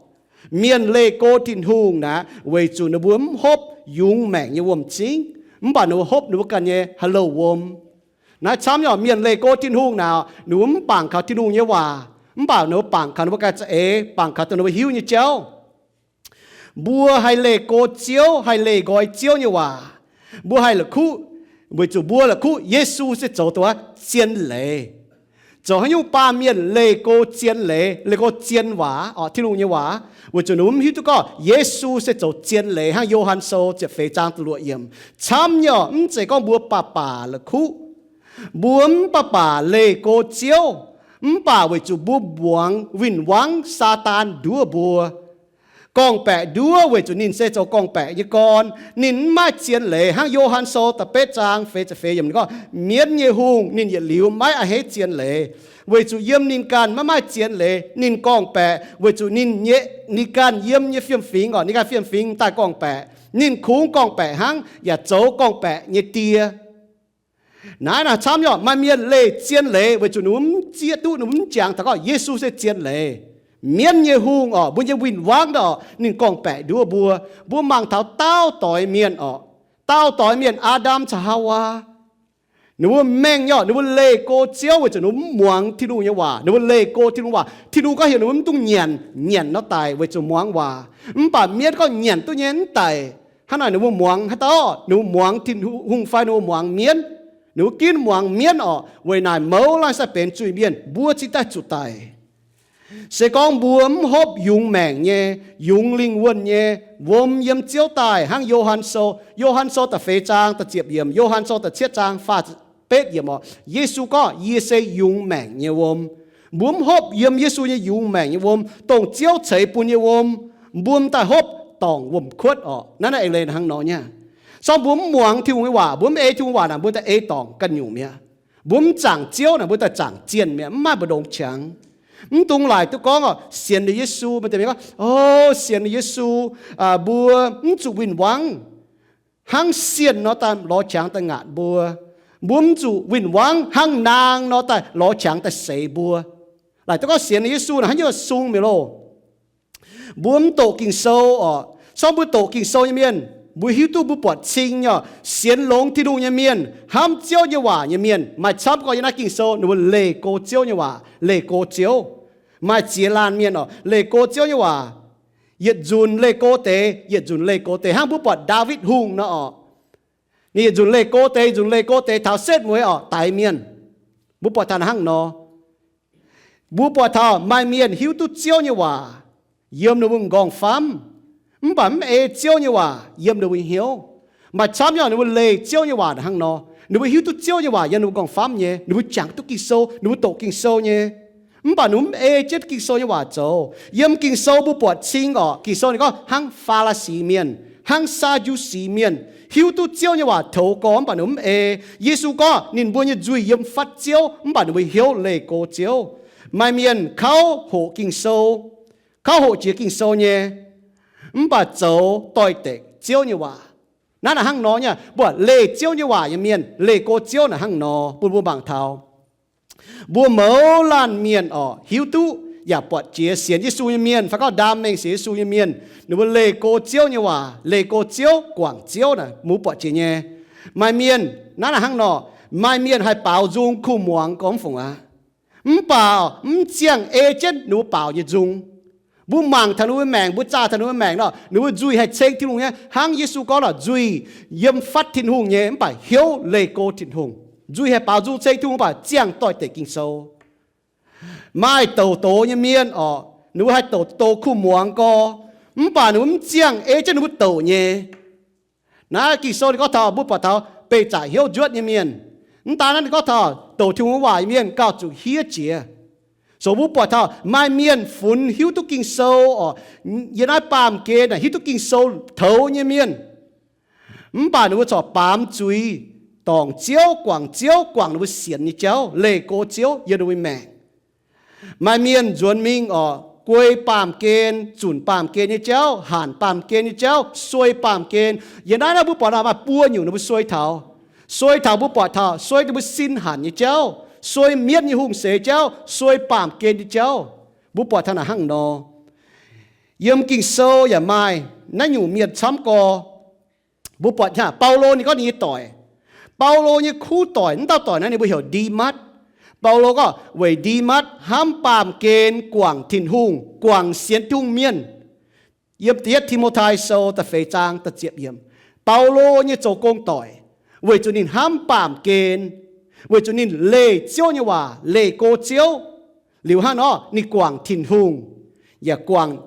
mienh leih go Tin-Hungh naaic weic zuqc ninh mbuo mv hopv yungz maengc nyei wuom-zingv, mv baac ninh mbuo hopv ninh mbuo ganh nyei ha'louh wuom. Naaiv camv nyei, mienh leih go Tin-Hungh naaic, ninh mbuo mv bangc kaux Tin-Hungh nyei waac, mv baac ninh mbuo bangc kaux ninh mbuo ganh za'eix, bangc kaux dongh ninh mbuo hiuv nyei jauv. Mbuo haih leih go Ziouv, haih leih nqoi Ziouv nyei waac. Mbuo haih la'kuqv, weic zuqc mbuo la'kuqv Yesu se zoux dongh wuov zien leiz. Zoux haaix nyungc baamh mienh leih go zien leiz, leih go zien waac, oc, Tin-Hungh nyei waac? Weic zuqc ninh mbuo mv hiuv duqv gorngv Yesu se zoux zien leiz hnangv Yo^han Sou ziepc feix zaang da'luoqc yiemc. Camv nyei, mv zeiz gorngv mbuo baac baac la'kuqv, mbuo mv baac baac leih go Ziouv, mv baac weic zuqc mbuo muangx win-wangv Saadaan nduov mbuo. gorngv-baeqc nduov weic zuqc ninh se zoux gorngv-baeqc nyei gorn. Ninh mv maaih zien leiz, hnangv Yo^han Sou da'betv zaang feix ziepc feix yiemc ninh gorngv, mienv nyei hungh ninh yietc liuz maiv a'hneiv zien leiz, weic zuqc yiem ninh ganh maiv maaih zien leiz ninh gorngv-baeqc, weic zuqc ninh nyei, ninh ganh yiem nyei fiem-fingx orqc, ninh ganh fiem-fingx daaih gorngv-baeqc. Ninh kungx gorngv-baeqc hnangv, yaac zoux gorngv-baeqc nyei die. Naaiv naaic camv nyei orqc, maaih mienh leih zien leiz weic zuqc ninh mbuo mv zieqv duqv, ninh mbuo mv jangx taux gorngv Yesu se zien leiz. Mienv nyei hungh orqc, mbuo nyei win-wangv orqc, ninh gorngv-baeqc nduov mbuo. Mbuo mangc taux daauh doix mienh orqc, daauh doix mienh, Aa^ndam caux Haawaa, ninh mbuo mengh nyei orqc, ninh mbuo leih go Ziouv weic zuqc ninh mbuo mv muangx Tin-Hungh nyei waac. Ninh mbuo leih go Tin-Hungh waac. Tin-Hungh gorngv heuc ninh mbuo mv dungx nyanc, nyanc nor daic weic zuqc muangx waac. Mv baac mienv gorngv nyanc duqv nyei mv daic. Hnangv naaic ninh mbuo muangx haaix dauh? Ninh mbuo muangx Tin-Hungh fai ninh mbuo muangx mienv? Ninh mbuo ginv muangx mienv orqc. Weic naaic mouz laanh sai benx zuiz-mienh, mbuo cingx daaih zuqc daic. Se gorngv mbuo mv hopv yungz maengc nyei, yungz lingh wuonh nyei wuom yiem Ziouv daaih, hnangv Yo^han Sou, Yo^han Sou da'feix zaang da'ziepc yiemc, Yo^han Sou da'cietv zaang faah betv yiemc orqc, Yesu gorngv, Yie se yungz maengc nyei wuom. Mbuo mv hopv yiem Yesu nyei yungz maengc nyei wuom, dongh Ziouv ceix bun nyei wuom, mbuo m'daaih hopv dorngc wuom-kuotv orqc. Naaiv naaiv eix leiz hnangv nor nyei. Sorng mbuo mv muangx Tin-Hungh nyei waac, mbuo mv ei Tin-Hungh waac naaic, mbuo daaih ei dorngc ganh nyungc mi'aqv. Mbuo mv zaangc Ziouv naaic, mbuo daaih zaangc zienh mi'aqv, mv maaih mbu'ndongx qangx. Mv dungx laaic duqv gorngv orqc, sienx liuz Yesu, maaih deix mienh gorngv, O, sienx liuz Yesu, mbuo mv zuqc win-wangv hnangv sienh nor daaih lorz qangx daaih ngaatc mbuo. Mbuo mv zuqc win-wangv hnangv naang nor daaih lorz qangx daaih seix mbuo. Laaic duqv gorngv sienx liuz Yesu naaic hnangv nyungc sung mi'aqv loh. Mbuo mv doqc Ging-Sou orqc. Sorng mbuo doqc Ging-Sou nyei mienh, mbuo hiuv duqv mbuo buatc cing nyei orqc, sienx longx Tin-Hungh nyei mienh, hnamv Ziouv nyei waac nyei mienh, maaih camv gorx yiem naaiv Ging-Sou ninh mbuo leih go Ziouv nyei waac, leih go Ziouv. Maaih ziex laanh mienh orqc, leih go Ziouv nyei waac. Yietc nzunc leih go deix, yietc nzunc leih go deix, hnangv mbuo buatc Ndaawitv Hungh nor orqc. Ninh yietc nzunc leih go deix, nzunc leih go deix, taux setv mueiz orqc, daix mienh. Mbuo buatc taux hnangv nor. Mbuo buatc taux maaih mienh hiuv duqv Ziouv nyei waac yiem ninh mbuo m'nqorngv-famv, mv baac mv ei Ziouv nyei waac yiem ninh mbuo hnyouv. Maaih camv nyei orqc, ninh mbuo leih Ziouv nyei waac hnangv nor. Ninh mbuo hiuv duqv Ziouv nyei waac yiem ninh mbuo m'nqorngv-famv nyei, ninh mbuo jangx duqv Ging-Sou, ninh mbuo doqc Ging-Sou nyei, mv baac ninh mbuo mv ei jienv Ging-Sou nyei waac zoux. Yiem Ging-Sou mbuo buatc cing orqc, Ging-Sou ninh gorngv hnangv Faa^laa^si mienh, hnangv Saa^ndu^si mienh, hiuv duqv Ziouv nyei waac toux gorx mv baac ninh mbuo mv ei. Yesu gorngv ninh mbuo nyei nzuih yiem fatv Ziouv, mv baac ninh mbuo hnyouv leih go Ziouv. Maaih mienh kauv hoqc Ging-Sou, kauv hoqc jiex Ging-Sou nyei, mv baac zoux doix-dekc Ziouv nyei waac. Naaiv naaic hnangv nor nyei, mbuo leih Ziouv nyei waac nyei mienh, leih go Ziouv naaic hnangv nor bun mbuo mangc taux. Mbuo mouz laanh mienh orqc, hiuv duqv yaac buatc jiex sienx Yesu nyei mienh, fai gorngv ndaam mengh sienx Yesu nyei mienh, ninh mbuo leih go Ziouv nyei waac, leih go Ziouv, guangc Ziouv naaic, mbuo buatc jiex nyei. Maaih mienh, naaiv naaic hnangv nor, maaih mienh haih baaux nzung kuh muangx gorngv fungc aqv. Mv baac mv ziangh ei jienv ninh mbuo baaux nyei nzung. Mbuo mangc taux ninh mbuo maengc, mbuo zaah taux ninh mbuo maengc nor, ninh mbuo nzuih haih ceng Tin-Hungh nyei, hnangv Yesu gorngv nor, nzuih yiem fatv Tin-Hungh nyei, mv baac hnyouv leih go Tin-Hungh. Nzuih haih baaux nzung ceng Tin-Hungh, mv baac ziangh doix-dekc Ging-Sou. Maaih douc doz nyei mienh orqc, ninh mbuo haih douc doz kuh muangx gorx, mv baac ninh mbuo mv ziangh ei jienv ninh mbuo douc nyei. Naaiv Ging-Sou ninh gorngv taux, mbuo buatc taux beih zaqc hnyouv njuotv nyei mienh. Mv daan naaiv ninh gorngv taux douc Tin-Hungh waac nyei mienh gauh zuqc hiev jiex. So mbuo buatc taux maaih mienh funx hiuv duqv Ging-Sou orqc, yiem naaiv baamh gen naaic hiuv duqv Ging-Sou toux nyei mienh, mv baac ninh mbuo corc baamz zuiz, dorngc Ziouv, guangc Ziouv, guangc ninh mbuo sienx nyei jauv, leih go Ziouv yiem ninh mbuo maengc. Maaih mienh nzuonx mingh orqc, guei baamh gen, zunc baamh gen nyei jauv, hanc baamh gen nyei jauv, suei baamh gen. Yiem naaiv naaiv mbuo buatc maaih buo nyungc ninh mbuo suei taux. Suei taux mbuo buatc taux suei ninh mbuo sin hanc nyei jauv, suei mienv nyei hungh seix jauv, suei baamh gen nyei jauv. Mbuo buatc taux naaic hnangv nor. Yiem Ging-Sou yaac maaih naaiv nyungc mienh camv gorx. Mbuo buatc hnangv Baulo ninh gorngv ninh nyei doic. Baulo nyei kuv doic, mv dauh doic naaiv ninh mbuo heuc Ndimatv. Baulo gorngv weic Ndimatv hnamv baamh gen guangc Tin-Hungh, guangc sienx Tin-Hungh mienh. Yiem da'yietv Ti^mo^tai Sou da'feix zaang da'ziepc yiemc, Baulo nyei zoux gong doic, weic zuqc ninh hnamv baamh gen, weic zuqc ninh leih Ziouv nyei waac, leih go Ziouv. Liuz hnangv nor ninh guangc Tin-Hungh, yaac guangc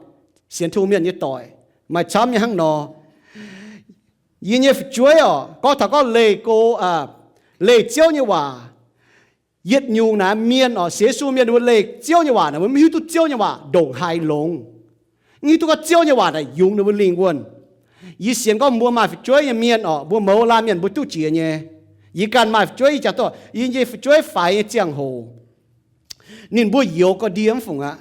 sienx Tin-Hungh mienh nyei doic, maaih camv nyei hnangv nor. Yie nyei fu'jueiv orqc, gorngv taux gorngv leih go, leih Ziouv nyei waac, yietc nyungc naaiv mienh orqc, sienx Yesu mienh ninh mbuo leih Ziouv nyei waac naaic, mbuo mv hiuv duqv Ziouv nyei waac ndongc haaix longx. Mv hiuv duqv gorngv Ziouv nyei waac naaic yungz ninh mbuo lingh wuonh. Yie sienx gorngv mbuo maaih fu'jueiv nyei mienh orqc, mbuo mouz laanh mienh mbuo duqv jiex nyei. Yie ganh maaih fu'jueiv, yie jangx duqv yie nyei fu'jueiv faix nyei ziangh hoc, ninh mbuo youx gau ndie mv fungc aqv.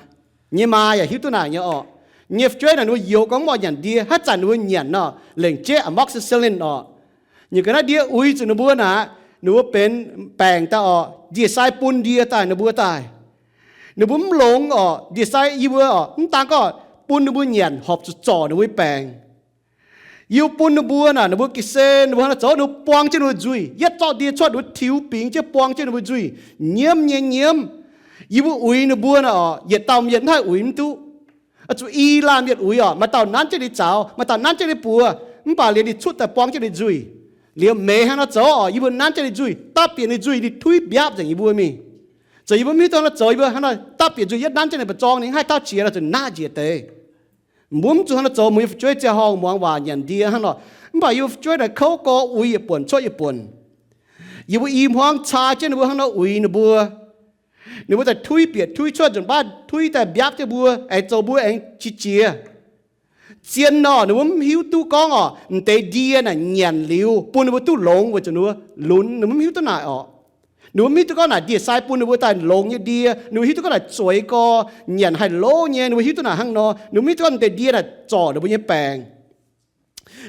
Nyei maa yaac hiuv duqv naaic nyei orqc. Nyei fu'jueiv naaic ninh mbuo youx gau mv oix nyanc ndie, haaix zanc ninh mbuo nyanc nor, lengc jeiv amoxicillin orqc, nyei ga'naaiv ndie uix zuqc ninh mbuo naaic, ninh mbuo benx baengc daaih orqc, ndie-sai bun ndie daaih ninh mbuo daaih. Ninh mbuo mv longx orqc, ndie-sai yie mbuo orqc, mv daan gorngv bun ninh mbuo nyanc horpc zuqc zorc ninh mbuo nyei baengc. Yie bun ninh mbuo naaic, ninh mbuo ga'sie, ninh mbuo hnangv naaiv zoux, ninh mbuo buang jienv ninh mbuo nzuih. Yietv zorqv ndie cuotv, ninh mbuo tiux bingx jienv buang jienv ninh mbuo nzuih. Nyiemv nyei nyiemv. Yie mbuo uix ninh mbuo naaic orqc, yietc dauh mienh mv haih uix mv duqv. Zuqc i laanh mienh uix orqc, maaih dauh nanv jienv ninh zaux, maaih dauh nanv jienv ninh buoz, mv baac liuz ninh cutv daaih buang jienv ninh nzuih. Liuz meix hnangv naaiv zoux orqc, yie mbuo nanv jienv ninh nzuih, dapv bieqc ninh nzuih, ninh tuiv mbiaapv nzengc yie mbuo mingh. Zoux yie mbuo mv hiuv duqv hnangv naaiv zoux, yie mbuo hnangv naaiv dapv bieqc nzuih yietv nanv jienv ninh mbuo zorng, ninh mv haih tauv qiex nor, zuqc naqv njiec deix. Mbuo mv zuqc hnangv naaiv zoux, mbuo nyei fu'jueiv ziangh horngh muangx waac nyanc ndie hnangv nor. Mv baac yie mbuo fu'jueiv naaic kouv gau, uix yietc buonc cuotv yietc buonc. Yie mbuo i hmuangv caa jienv ninh mbuo hnangv nor uix ninh mbuo. Ninh mbuo daaih tuiv bieqc tuiv cuotv nzunc baav tuiv daaih mbiaapv jienv mbuo, aengx zoux mbuo aengx qiex jiez. Zien nor, ninh mbuo mv hiuv duqv gorngv orqc, m'deix ndie naaic nyanc liuz bun ninh mbuo duqv longx weic zuqc ninh mbuo lunx, ninh mbuo mv hiuv duqv naaic orqc. Ninh mbuo mv hiuv duqv gorngv naaic ndie-sai bun ninh mbuo daaih longx nyei ndie, ninh mbuo hiuv duqv gorngv naaic zueiz gau, nyanc haih lov nyei, ninh mbuo hiuv duqv naaic hnangv nor. Ninh mbuo mv hiuv duqv gorngv m'deix ndie naaic zorc ninh mbuo nyei baengc.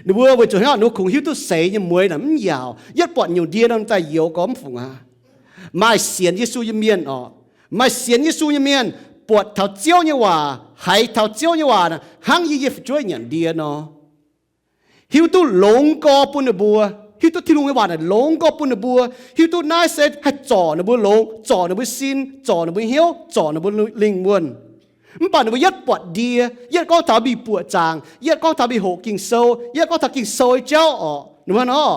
Ninh mbuo weic zuqc hnangv ninh mbuo kungx hiuv duqv seix nyei mueix naaic mv yaauc, yietv buatc nyungc ndie nor daaih youx gau mv fungc aqv. Maaih sienx Yesu nyei mienh orqc, maaih sienx Yesu nyei mienh buatc taux Ziouv nyei waac, haiz taux Ziouv nyei waac naaic hnangv yie nyei fu'jueiv nyanc ndie nor. Hiuv duqv longx gau bun ninh mbuo, hiuv duqv Tin-Hungh nyei waac naaic longx gau bun ninh mbuo, hiuv duqv naaiv se haih zorc ninh mbuo longx, zorc ninh mbuo sin, zorc ninh mbuo hnyouv, zorc ninh mbuo lingh wuonh. Mv baac ninh mbuo yietv buatc ndie, yietv gorngv taux mingh buoqc zaangc, yietv gorngv taux mingh hoqc Ging-Sou, yietv gorngv taux Ging-Sou nyei jauv orqc, ninh mbuo nor,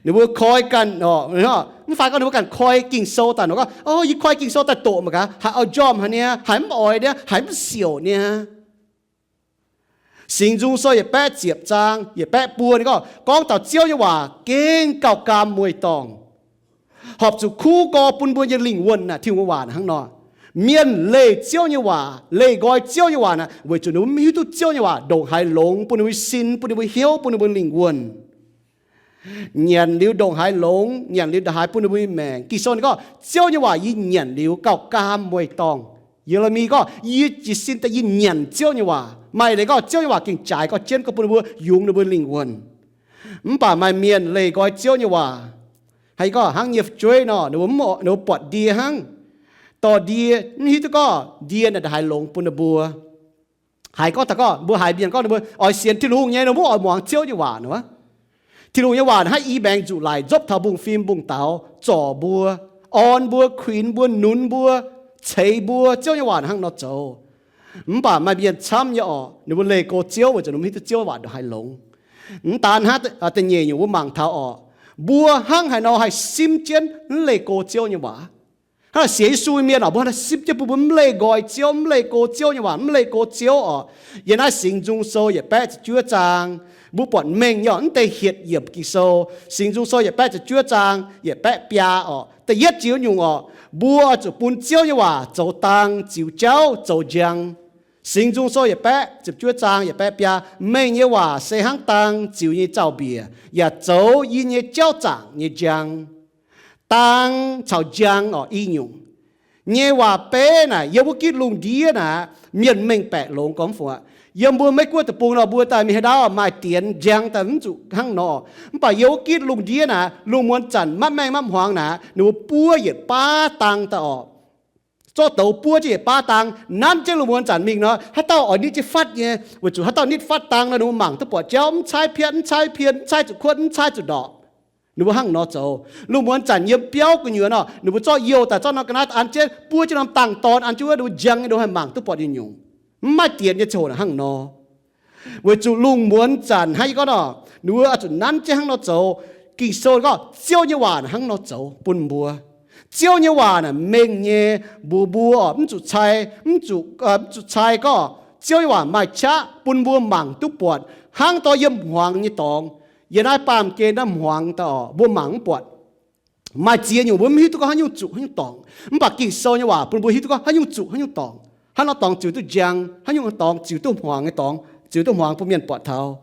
ninh mbuo koi ganh orqc, mv fai gorngv ninh mbuo ganh koi Ging-Sou daaih nor gorngv, O, yie koi Ging-Sou daaih doqc mangc gaax, haiz oix njormh haic niaa, haiz mv oix niaa, haiz mv siouc niaa. Singx Nzung Sou yietc baeqv ziepc zaang yietc baeqv buo ninh gorngv, gorngv taux Ziouv nyei waac gengh gauh gaam mueiz-dorngh, horpc zuqc kuv gau bun mbuo nyei lingh wuonh naaic. Tin-Hungh nyei waac hnangv nor. Mienh leih Ziouv nyei waac, leih nqoi Ziouv nyei waac naaic weic zuqc ninh mbuo mv hiuv duqv Ziouv nyei waac ndongc haaix longx bun ninh mbuo sin, bun ninh mbuo hnyouv, bun ninh mbuo lingh wuonh. Nyanc liuz ndongc haaix longx, nyanc liuz ndongc haiz bun ninh mbuo nyei maengc. Ging-Sou ninh gorngv Ziouv nyei waac yie nyanc liuz gauh gaam mueiz-dorngh. Ye^le^mi gorngv yie jiez sin daaih yie nyanc Ziouv nyei waac. Maaih leiz gorngv Ziouv nyei waac gengh jaaix gauh jienv gauh bun ninh mbuo yungz ninh mbuo lingh wuonh. Mv baac maaih mienh leih nqoi Ziouv nyei waac, haiz gorngv hnangv nyei fu'jueiv nor, ninh mbuo mv, ninh mbuo buatc ndie hnangv, dorh ndie, mv hiuv duqv gorngv ndie naaic ndongc haaix longx bun ninh mbuo. Haiz gorngv taux gorngv mbuo haiz mienh gorngv ninh mbuo oix sienx Tin-Hungh nyei, ninh mbuo mv oix muangx Ziouv nyei waac nor. Tin-Hungh nyei waac hnangv i maengx nzuqc laic nzopv taux mbungv fim mbungv daux, zorc mbuo, orn mbuo, kuinx mbuo, nunz mbuo, ceix mbuo. Ziouv nyei waac hnangv nor zoux. Mv baac maaih mienh camv nyei orqc, ninh mbuo leih go Ziouv weic zuqc ninh mbuo mv hiuv duqv Ziouv waac ndongc haaix longx. Mv daan hnangv da'nyeic nyungc mbuo mangc taux orqc, mbuo hnangv haaix nor haih simv jienv mv leih go Ziouv nyei waac. Hnangv sienx Yesu nyei mienh orqc, mbuo hnangv haaix nor simv jienv bun mbuo mv leih nqoi Ziouv, mv leih go Ziouv nyei waac, mv leih go Ziouv orqc. Yiem naaiv Singx Nzung Sou yietc baeqv ziepc juov zaang, mbuo buatc mengh nyei orqc, mv deix hietc yiemc Ging-Sou. Singx Nzung Sou yietc baeqv ziepc juov zaang yietc baeqv biaa orqc, da'yietv jiex nyungc orqc, mbuo oix zuqc bun Ziouv nyei waac zoux dang, ziux jauv, zoux njang. Singx Nzung Sou yietc baeqv ziepc juov zaang yietc baeqv biaa, mengh nyei waac se hnangv dang ziux nyei zaux-mbiec, yaac zoux yie nyei jauv zaangc nyei njang. Dang caux njang orqc i nyungc. Nyei waac beiv naaic yiem wuov gitv lungh ndiev naaic, mienh mengh baeqc longx gormx fungc aqv. Yiem mbuo Meiv Guoqv deic-bung nor, mbuo daaih mingh haaix ndau maaih dienx njang daaih mv zuqc hnangv nor. Mv baac yiem wuov gitv lungh ndiev naaic, lungh muonz zanc mapv maengh mapv hmuangx naaic, ninh mbuo buov yietc baav dang daaih orqc. Zorqv douz buov jienv yietc baav dang, nanv jienv lungh muonz zanc mingh nor, haaix dauh oix nitv jienv fatv nyei, weic zuqc haaix dauh nitv fatv dang nor, ninh mbuo mangc duqv buatc jauv, mv caaiv piatv, mv caaiv pien, mv caaiv zuqc kuotv, mv caaiv zuqc ndorpc. Ninh mbuo hnangv nor zoux. Lungh muonz zanc yiem biauv gu'nyuoz nor, ninh mbuo zorqv youh daaih, zorqv norm ga'naaiv an jienv, buov jienv norm dangh dorn an jienv wuov, ninh mbuo njang nyei, ninh mbuo haih mangc duqv buatc nyungc-nyungc. Mv maaih dienx nyei ziangh hoc hnangv nor. Weic zuqc lungh muonz zanc hnangv yie gorngv nor, ninh mbuo oix zuqc nanv jienv hnangv nor zoux. Ging-Sou gorngv Ziouv nyei waac hnangv nor zoux bun mbuo. Ziouv nyei waac naaic mengh nyei, mbuox mbuo mv zuqc cai, mv zuqc, mv zuqc cai gorngv Ziouv nyei waac maaih qaqv bun mbuo mangc duqv buatc hnangv dorh yiem hmuangx nyei dorngx. Yiem naaiv baamh gen naaiv hmuangx daaih orqc, mbuo mangc mv buatc. Maaih ziex nyungc mbuo mv hiuv duqv gorngv haaix nyungc zuqc haaix nyungc dorngc, mv baac Ging-Sou nyei waac bun mbuo hiuv duqv gorngv haaix nyungc zuqc haaix nyungc dorngc. Hnangv nor dorngx ziux duqv njang, haaix nyungc dorngx ziux duqv hmuangx nyei dorngx, ziux duqv hmuangx bun mienh buatc taux.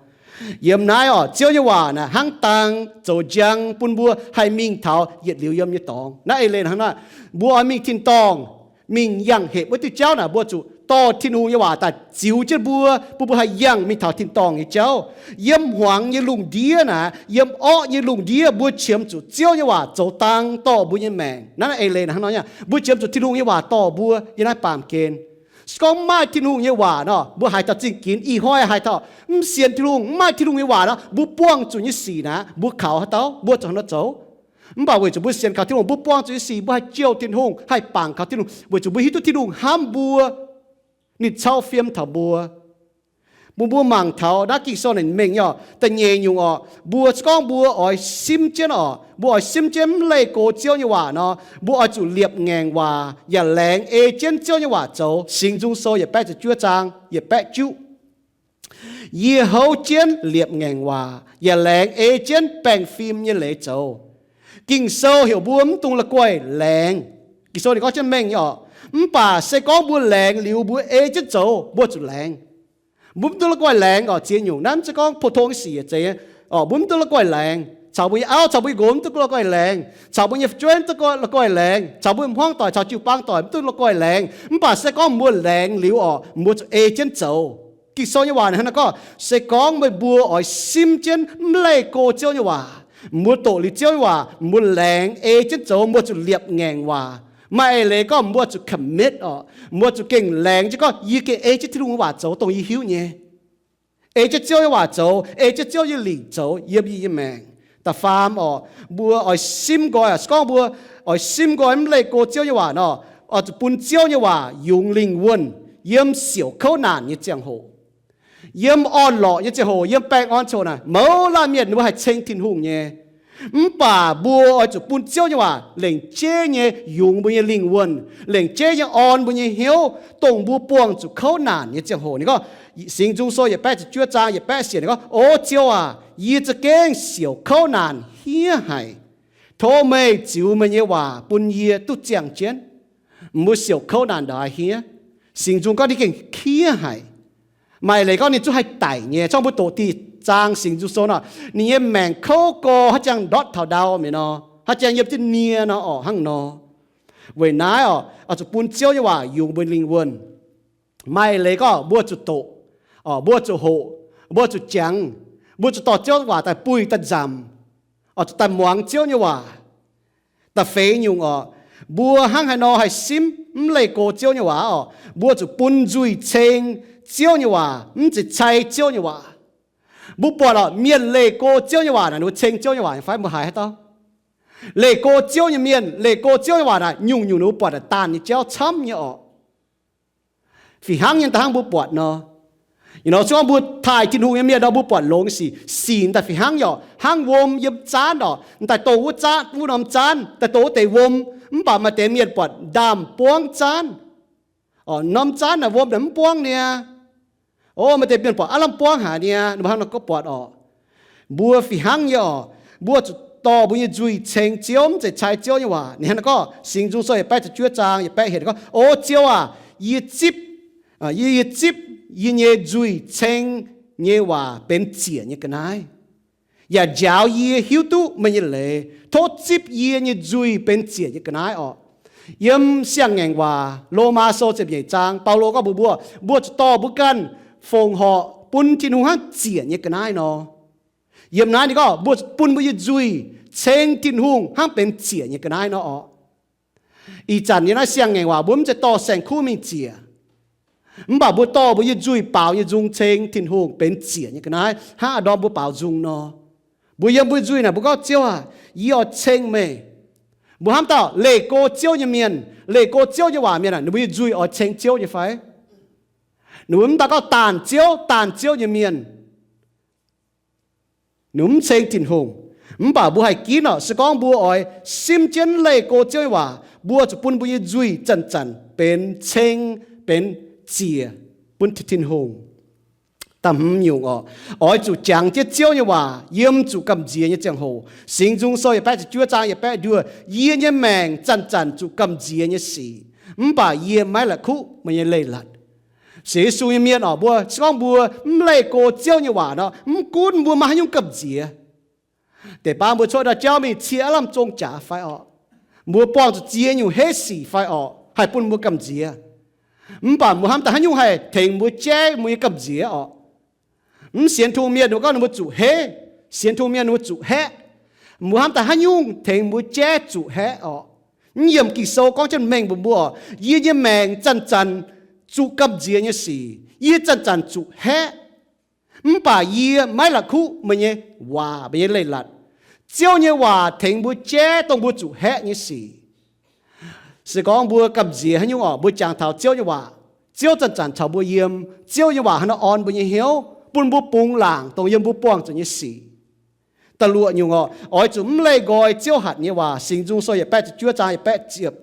Yiem naaiv oc, Ziouv nyei waac naaic hnangv dang zoux njang bun mbuo haih mingh taux yietc liuz yiem nyei dorngx. Naaiv eix leiz hnangv naaiv, mbuo oix mingh tin-dorngh, mingh yangh hepc wuov diuh jauv naaic, mbuo zuqc dorh Tin-Hungh nyei waac daaih ziux jienv mbuo, bun mbuo haih yangh mingh taux tin-dorngh nyei jauv. Yiem hmuangx nyei lungh ndiev naaic, yiem orqv nyei lungh ndiev, mbuo qiemx zuqc Ziouv nyei waac zoux dang dorh mbuo nyei maengc. Naaiv eix leiz hnangv nor, mbuo qiemx zuqc Tin-Hungh nyei waac dorh mbuo yiem naaiv baamh gen. Se gorngv mv maaih Tin-Hungh nyei waac nor, mbuo haiz taux zingh ginx, ih hnoi haiz taux mv sienx Tin-Hungh, mv maaih Tin-Hungh nyei waac nor, mbuo buangh zuqc nyei sic naaic, mbuo kaux haaix dauh, mbuo zuqc haaix nor zoux? Mv baac weic zuqc mbuo sienx kaux Tin-Hungh, mbuo buangh zuqc nyei sic, mbuo haih jouh Tin-Hungh, haih bangc kaux Tin-Hungh, weic zuqc mbuo hiuv duqv Tin-Hungh hnamv mbuo, ninh cau fiem taux mbuo. Bun mbuo mangc taux naaiv Ging-Sou naaic mengh nyei oc, da'nyeic nyungc oc, mbuo se gorngv mbuo oix simv jienv oc, mbuo oix simv jienv mv leih go Ziouv nyei waac nor, mbuo oix zuqc liepc ngaengc waac yaac laengz ei jienv Ziouv nyei waac zoux. Singx Nzung Sou yietc baeqv ziepc juov zaang yietc baeqv juqv. Yie houv jienv liepc ngaengc waac yaac laengz ei jienv baengh fim nyei leiz zoux. Ging-Sou heuc mbuo mv dungx la'guaih laengz. Ging-Sou ninh gorngv jienv mengh nyei oc. Mv baac se gorngv mbuo laengz liuz mbuo ei jienv zoux, mbuo zuqc laengz. Mbuo mv dungx la'guaih laengz oc. Ziex nyungc naaiv mv zeiz gorngv pou-tong sic zeiz nyei oc. Mbuo mv dungx la'guaih laengz. Caux mbuo nyei auv, caux mbuo nyei nqox mv dungx la'guaih laengz. Caux mbuo nyei fu'jueiv mv dungx la'guaih laengz. Caux mbuo nyei hmuangv doic, caux jiu-baang doic mv dungx la'guaih laengz. Mv baac se gorngv mbuo laengz liuz oc, mbuo zuqc ei jienv zoux. Ging-Sou nyei waac hnangv naaiv gorngv, se gorngv meih mbuo oix simv jienv mv leih go Ziouv nyei waac, mbuo doqc liuz Ziouv nyei waac, mbuo laengz ei jienv zoux, mbuo zuqc liepc ngaengc waac. Maaih eix leiz gorngv mbuo zuqc commit oc, mbuo zuqc gengh laengz jienv gorngv, yie gengh ei jienv Tin-Hungh nyei waac zoux dongh yie hiuv nyei. Ei jienv Ziouv nyei waac zoux, ei jienv Ziouv nyei lingc zoux yiem yie nyei maengc. Da'faam oc, mbuo oix simv nqoi oc. Se gorngv mbuo oix simv nqoi mv leih go Ziouv nyei waac nor, oix zuqc bun Ziouv nyei waac yungz lingh wuonh yiem siouc kouv naanc nyei ziangh hoc. Yiem orn-lorqc nyei ziangh hoc, yiem baengh orn ziangh hoc naaic, mouz laanh mienh ninh mbuo haih ceng Tin-Hungh nyei. Mv baac mbuo oix zuqc bun Ziouv nyei waac lengc jeiv nyei yungz mbuo nyei lingh wuonh, lengc jeiv nyei orn mbuo nyei hnyouv, dongh mbuo buangh zuqc kouv naanc nyei ziangh hoc. Ninh gorngv, Singx Nzung Sou yietc baeqv ziepc juov zaang yietc baeqv siec, ninh gorngv, O Ziouv aac, yie za'gengh siouc kouv naanc hniev haic. Tov meih ziux meih nyei waac bun yie duqv ziangh jienv. Mbuo siouc kouv naanc ndaauv hniev, Singx Nzung gorngv ninh gengh hniev haic. Maaih leiz gorngv ninh zungv haih daic nyei. Zorngv mbuo doqc diuh zaang Singx Nzung Sou nor, ninh nyei maengc kouv gorx haaix jangx ndortv taux ndau mi'aqv nor, haaix jangx yiem jienv nie nor orqc, hnangv nor. Weic naaiv oc, oix zuqc bun Ziouv nyei waac yungz mbuo lingh wuonh. Maaih leiz gorngv mbuo zuqc doqc, mbuo zuqc hoqc, mbuo zuqc jangx, mbuo zuqc dorh Ziouv waac daaih buih daaih nzamc, oix zuqc daaih muangx Ziouv nyei waac. Da'feix nyungc oc, mbuo hnangv haaix nor haih simv mv leih go Ziouv nyei waac oc, mbuo zuqc bun nzuih ceng Ziouv nyei waac, mv zeiz cai Ziouv nyei waac. Mbuo buatc oc, mienh leih go Ziouv nyei waac naaic, ninh mbuo ceng Ziouv nyei waac nyei fai? Mbuo haiz haaix dauh leih go Ziouv nyei mienh, leih go Ziouv nyei waac naaic, nyungc-nyungc ninh mbuo buatc naaic daanh nyei jauv camv nyei oc. Fih hnangv nyei daaih hnangv mbuo buatc nor. Ih nor se gorngv mbuo taaih Tin-Hungh nyei mienh nor, mbuo buatc longx sic, sic daaih fih hnangv nyei oc. Hnangv wuom yiem zaanv oc, daaih dongh wuov zaanv, wuov norm zaanv, daaih dongh wuov deix wuom. Mv baac maaih deix mienh buatc ndaamv-buangv zaanv, norm zaanv naaic wuom naaic mv buangv niaa. O, maaih deix mienh buatc aav lamh buangv haic niaa. Ninh mbuo hnangv nor gorngv buatc oc. Mbuo fih hnangv nyei oc. Mbuo zuqc dorh mbuo nyei nzuih ceng Ziouv, mv zeiz cai Ziouv nyei waac. Ninh hnangv nor gorngv, Singx Nzung Sou yietc baeqv ziepc juov zaang yietc baeqv hietc gorngv, O Ziouv aac, yie zipv, yie, yie zipv yie nyei nzuih ceng nyei waac benx ziec nyei ga'naaiv, yaac njaaux yie hiuv duqv meih nyei leiz. Tov zipv yie nyei nzuih benx ziec nyei ga'naaiv orqc. Yiem Siang-Ngaengc Waac, Lomaa Sou ziepc nyeic zaang, Baulo gorngv mbuox mbuo, mbuo zuqc dorh mbuo ganh fongc horc bun Tin-Hungh hnangv ziec nyei ga'naaiv nor. Yiem naaiv ninh gorngv mbuo zuqc bun mbuo nyei nzuih ceng Tin-Hungh hnangv benx ziec nyei ga'naaiv nor orqc. Ih zanc yiem naaiv Siang-Ngaengc Waac mbuo mv zeiz dorh saeng-kuv mingh ziec, mv baac mbuo dorh mbuo nyei nzuih baaux nyei nzung ceng Tin-Hungh benx ziec nyei ga'naaiv, hnangv a'ndorm mbuo baaux nzung nor. Mbuo yiem mbuo nyei nzuih naaic mbuo gorngv, Ziouv aac, yie oix ceng meih. Mbuo hnamv dauh leih go Ziouv nyei mienh, leih go Ziouv nyei waac mienh aah, ninh mbuo nyei nzuih oix ceng Ziouv nyei fai? Ninh mbuo mv daan gorngv daanh Ziouv, daanh Ziouv nyei mienh, ninh mbuo mv ceng Tin-Hungh. Mv baac mbuo haih ginv oc, se gorngv mbuo oix simv jienv leih go Ziouv nyei waac, mbuo zuqc bun mbuo nyei nzuih zanc-zanc benx ceng, benx ziec bun Tin-Hungh. Da'hmz nyungc oc, oix zuqc jangx jienv Ziouv nyei waac yiem zuqc gamh nziex nyei ziangh hoc. Singx Nzung Sou yietc baeqv ziepc juov zaang yietc baeqv nduov, Yie nyei maengc zanc-zanc zuqc gamh nziex nyei sic. mv baac yie maiv la'kuqv meih nyei leiz-latc. Sienx Yesu nyei mienh oc, mbuo se gorngv mbuo mv leih go Ziouv nyei waac nor, mv gunv mbuo maaih haaix nyungc gamh nziex, deix baav mbuo cuotv ndau jauv mingh cie aav lamh zong jaax fai orqc, mbuo buangh zuqc ziex nyungc heiv sic fai orqc, haih bun mbuo gamh nziex. Mv baac mbuo hnamv daaih haaix nyungc haih tengx mbuo jaiv mbuo nyei gamh nziex orqc. Mv sienx Tin-Hungh mienh ninh mbuo gorngv ninh mbuo zuqc heiv, sienx Tin-Hungh mienh ninh mbuo zuqc haeqv. Mbuo hnamv daaih haaix nyungc tengx mbuo jaiv zuqc haeqv orqc. Mv yiemc Ging-Sou gorngv jienv mengh mbuox mbuo, yie nyei maengc zanc-zanc zuqc gamh nziex nyei sic, yie zanc-zanc zuqc haeqv. Mv baac yie maiv la'kuqv meih nyei waac, meih nyei leiz-latc. Ziouv nyei waac tengx mbuo jaiv dongh mbuo zuqc haeqv nyei sic. Se gorngv mbuo gamh nziex haaix nyungc orqc, mbuo jangx taux Ziouv nyei waac, Ziouv zanc-zanc caux mbuo yiem. Ziouv nyei waac hnangv nor orn mbuo nyei hnyouv, bun mbuo bungx laangc dongh yiem mbuo buangh zuqc nyei sic. Da'luoqc nyungc orqc, oix zuqc mv leih nqoi Ziouv hatc nyei waac. Singx Nzung Sou yietc baeqv ziepc juov zaang yietc baeqv ziepc,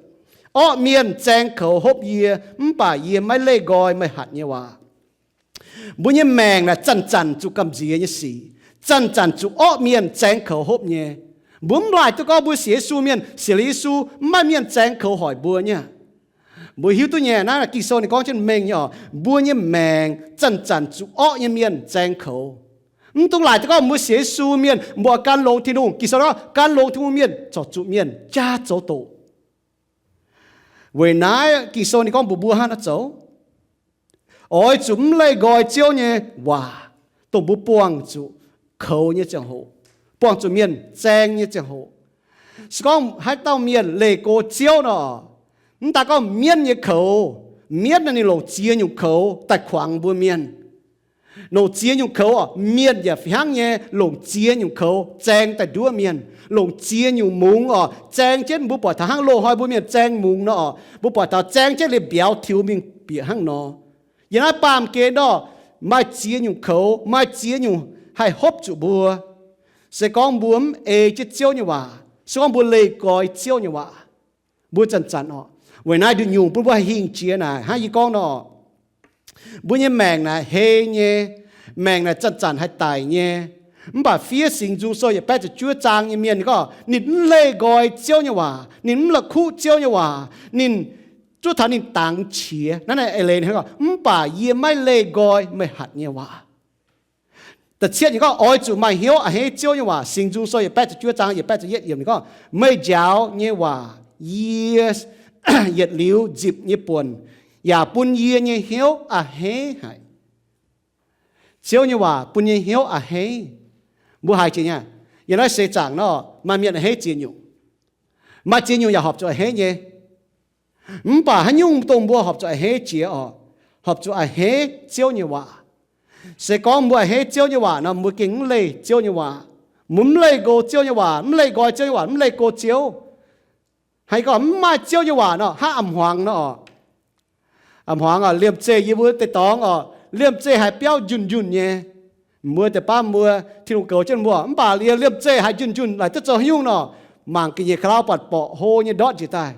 orqv mienh zaeng koux hopv yie, mv baac yie maiv leih nqoi meih hatc nyei waac. Mbuo nyei maengc naaic zanc-zanc zuqc gamh nziex nyei sic, zanc-zanc zuqc orqv mienh zaeng koux hopv nyei. Mbuo mv laaic duqv gorngv mbuo sienx Yesu mienh, sienx liuz Yesu, mv maaih mienh zaeng koux hoic mbuo nyei. Mbuo hiuv duqv nyei, naaiv Ging-Sou ninh gorngv jienv mengh nyei orqc, mbuo nyei maengc zanc-zanc zuqc orqv nyei mienh zaeng koux. Mv dungx laaic duqv gorngv mbuo sienx Yesu mienh mbuo gan longx Tin-Hungh. Ging-Sou gorngv gan longx Tin-Hungh mienh corc zuqc mienh jaa zoux doqc. Weic naaiv Ging-Sou ninh gorngv mbuox mbuo hnangv naaiv zoux. Oix zuqc mv leih nqoi Ziouv nyei waac, dongh mbuo buangh zuqc koux nyei ziangh hoc, buangh zuqc mienh zaeng nyei ziangh hoc. Se gorngv haaix dauh mienh leih go Ziouv nor, mv daaih gorngv mienv nyei koux, mienv naaic ninh longc ziex nyungc koux daaih kuangx mbuo mienh. Longc ziex nyungc koux orqc, mienh yaac fih hnangv nyei longc ziex nyungc koux zaeng daaih nduov mienh. Longc ziex nyungc mungz orqc, zaeng jienv mbuo buatc taux hnangv loz-hnoi mbuo mienh zaeng mungz nor orqc, mbuo buatc taux zaeng jienv liemh mbiauz tiux mingh bieqc hnangv nor. Yiem naaiv baamh gen nor, maaih ziex nyungc koux, maaih ziex nyungc haih hopv zuqc mbuo. Se gorngv mbuo mv ei jienv Ziouv nyei waac, se gorngv mbuo leih nqoi Ziouv nyei waac, mbuo zanc-zanc orqc. Weic naaiv nduqc nyungc bun mbuo haih hingh jiex naaic hnangv yie gorngv nor, mbuo nyei maengc naaic hei nyei, maengc naaic zanc-zanc haih daic nyei. Mv baac fiev Singx Nzung Sou yietc baeqv ziepc juov zaang nyei mienh ninh gorngv ninh mv leih nqoi Ziouv nyei waac, ninh mv la'kuqv Ziouv nyei waac, ninh zuov taux ninh dangx qiex. Naaiv naaic eix leiz ninh gorngv, mv baac yie maiv leih nqoi meih hatc nyei waac. Da'cietv nyungc gorngv oix zuqc maaih hnyouv a'hneiv Ziouv nyei waac. Singx Nzung Sou yietc baeqv ziepc juov zaang yietc baeqv ziepc yietv yiemc ninh gorngv, meih njaaux nyei waac yie yietc liuz nzipc nyei buonc, yaac bun yie nyei hnyouv a'hneiv haic. Ziouv nyei waac bun nyei hnyouv a'hneiv. Mbuo haiz jiex nyei, yiem naaiv seix zaangc nor maaih mienh a'hneiv ziex nyungc. Maaih ziex nyungc yaac horpc zuqc a'hneiv nyei. Mv baac haaix nyungc dongh mbuo horpc zuqc a'hneiv jiex orqc? Horpc zuqc a'hneiv Ziouv nyei waac. Se gorngv mbuo a'hneiv Ziouv nyei waac nor, mbuo gengh mv leih Ziouv nyei waac. Mbuo mv leih nqoi Ziouv nyei waac, mv leih nqoi Ziouv nyei waac, mv leih nqoi Ziouv. Haaix gorngv mv maaih Ziouv nyei waac nor, hnangv a'hmuangx nor orqc. A'hmuangx orqc, liemh zeih yie mbuo deix dorngx orqc, liemh zeih haiz biauv njunh njunh nyei. Mbuo deix baav mbuo, Tin-Hungh goux jienv mbuo, mv baac liemh zeih haiz njunh njunh laaix duqv zoux haaix nyungc nor, mangc ga'nyiec ka'lauv buatc borqc hlo nyei ndortv njiec daaih.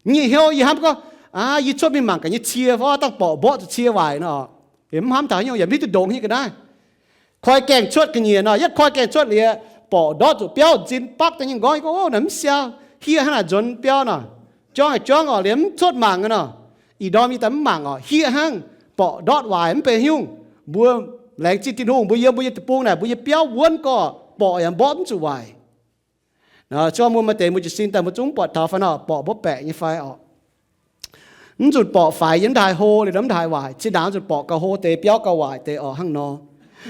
Nyic hnyouv yie hnamv gorngv, aa, yie cuotv mingh mangc gaax nyei cie fai dangh borqc mborqv zuqc cie waaic nor, mv hnamv taux haaix nyungc, yaac mv hiuv duqv ndongc haaix ga'naaiv. Koi gaengh cuotv ga'nyiec nor, yietv koi gaengh cuotv liuz, borqc ndortv zuqc biauv nzin bakv daaih nyei nqorngv, yie gorngv, o, naaiv mv siau, hiev hnangv naaic nzuonx biauv nor. Juangv haic juangv orqc, liemh mv cuotv mangc nor, ih ndorm yie daaih mv mangc orqc, hiev hnangv, borqc ndortv waaic mv benx haaix nyungc. Mbuo laengz zingh Tin-Hungh, mbuo yiem mbuo nyei deic-bung naaic, mbuo nyei biauv wuonv gorqv, borqc yaac mborqv mv zuqc waaic. Se gorngv mbuo maaih deix mbuo jiez sin daaih mbuo zungv mv buatc taux fai nor, borqc mborqv baeqc nyei fai orqc. Mv nzunc borqc faix yiem mv haaix hlo liuz nor mv haaix waaic, zinh ndaangc nzunc borqc gauh hlo deix, biauv gauh waaic deix orqc hnangv nor.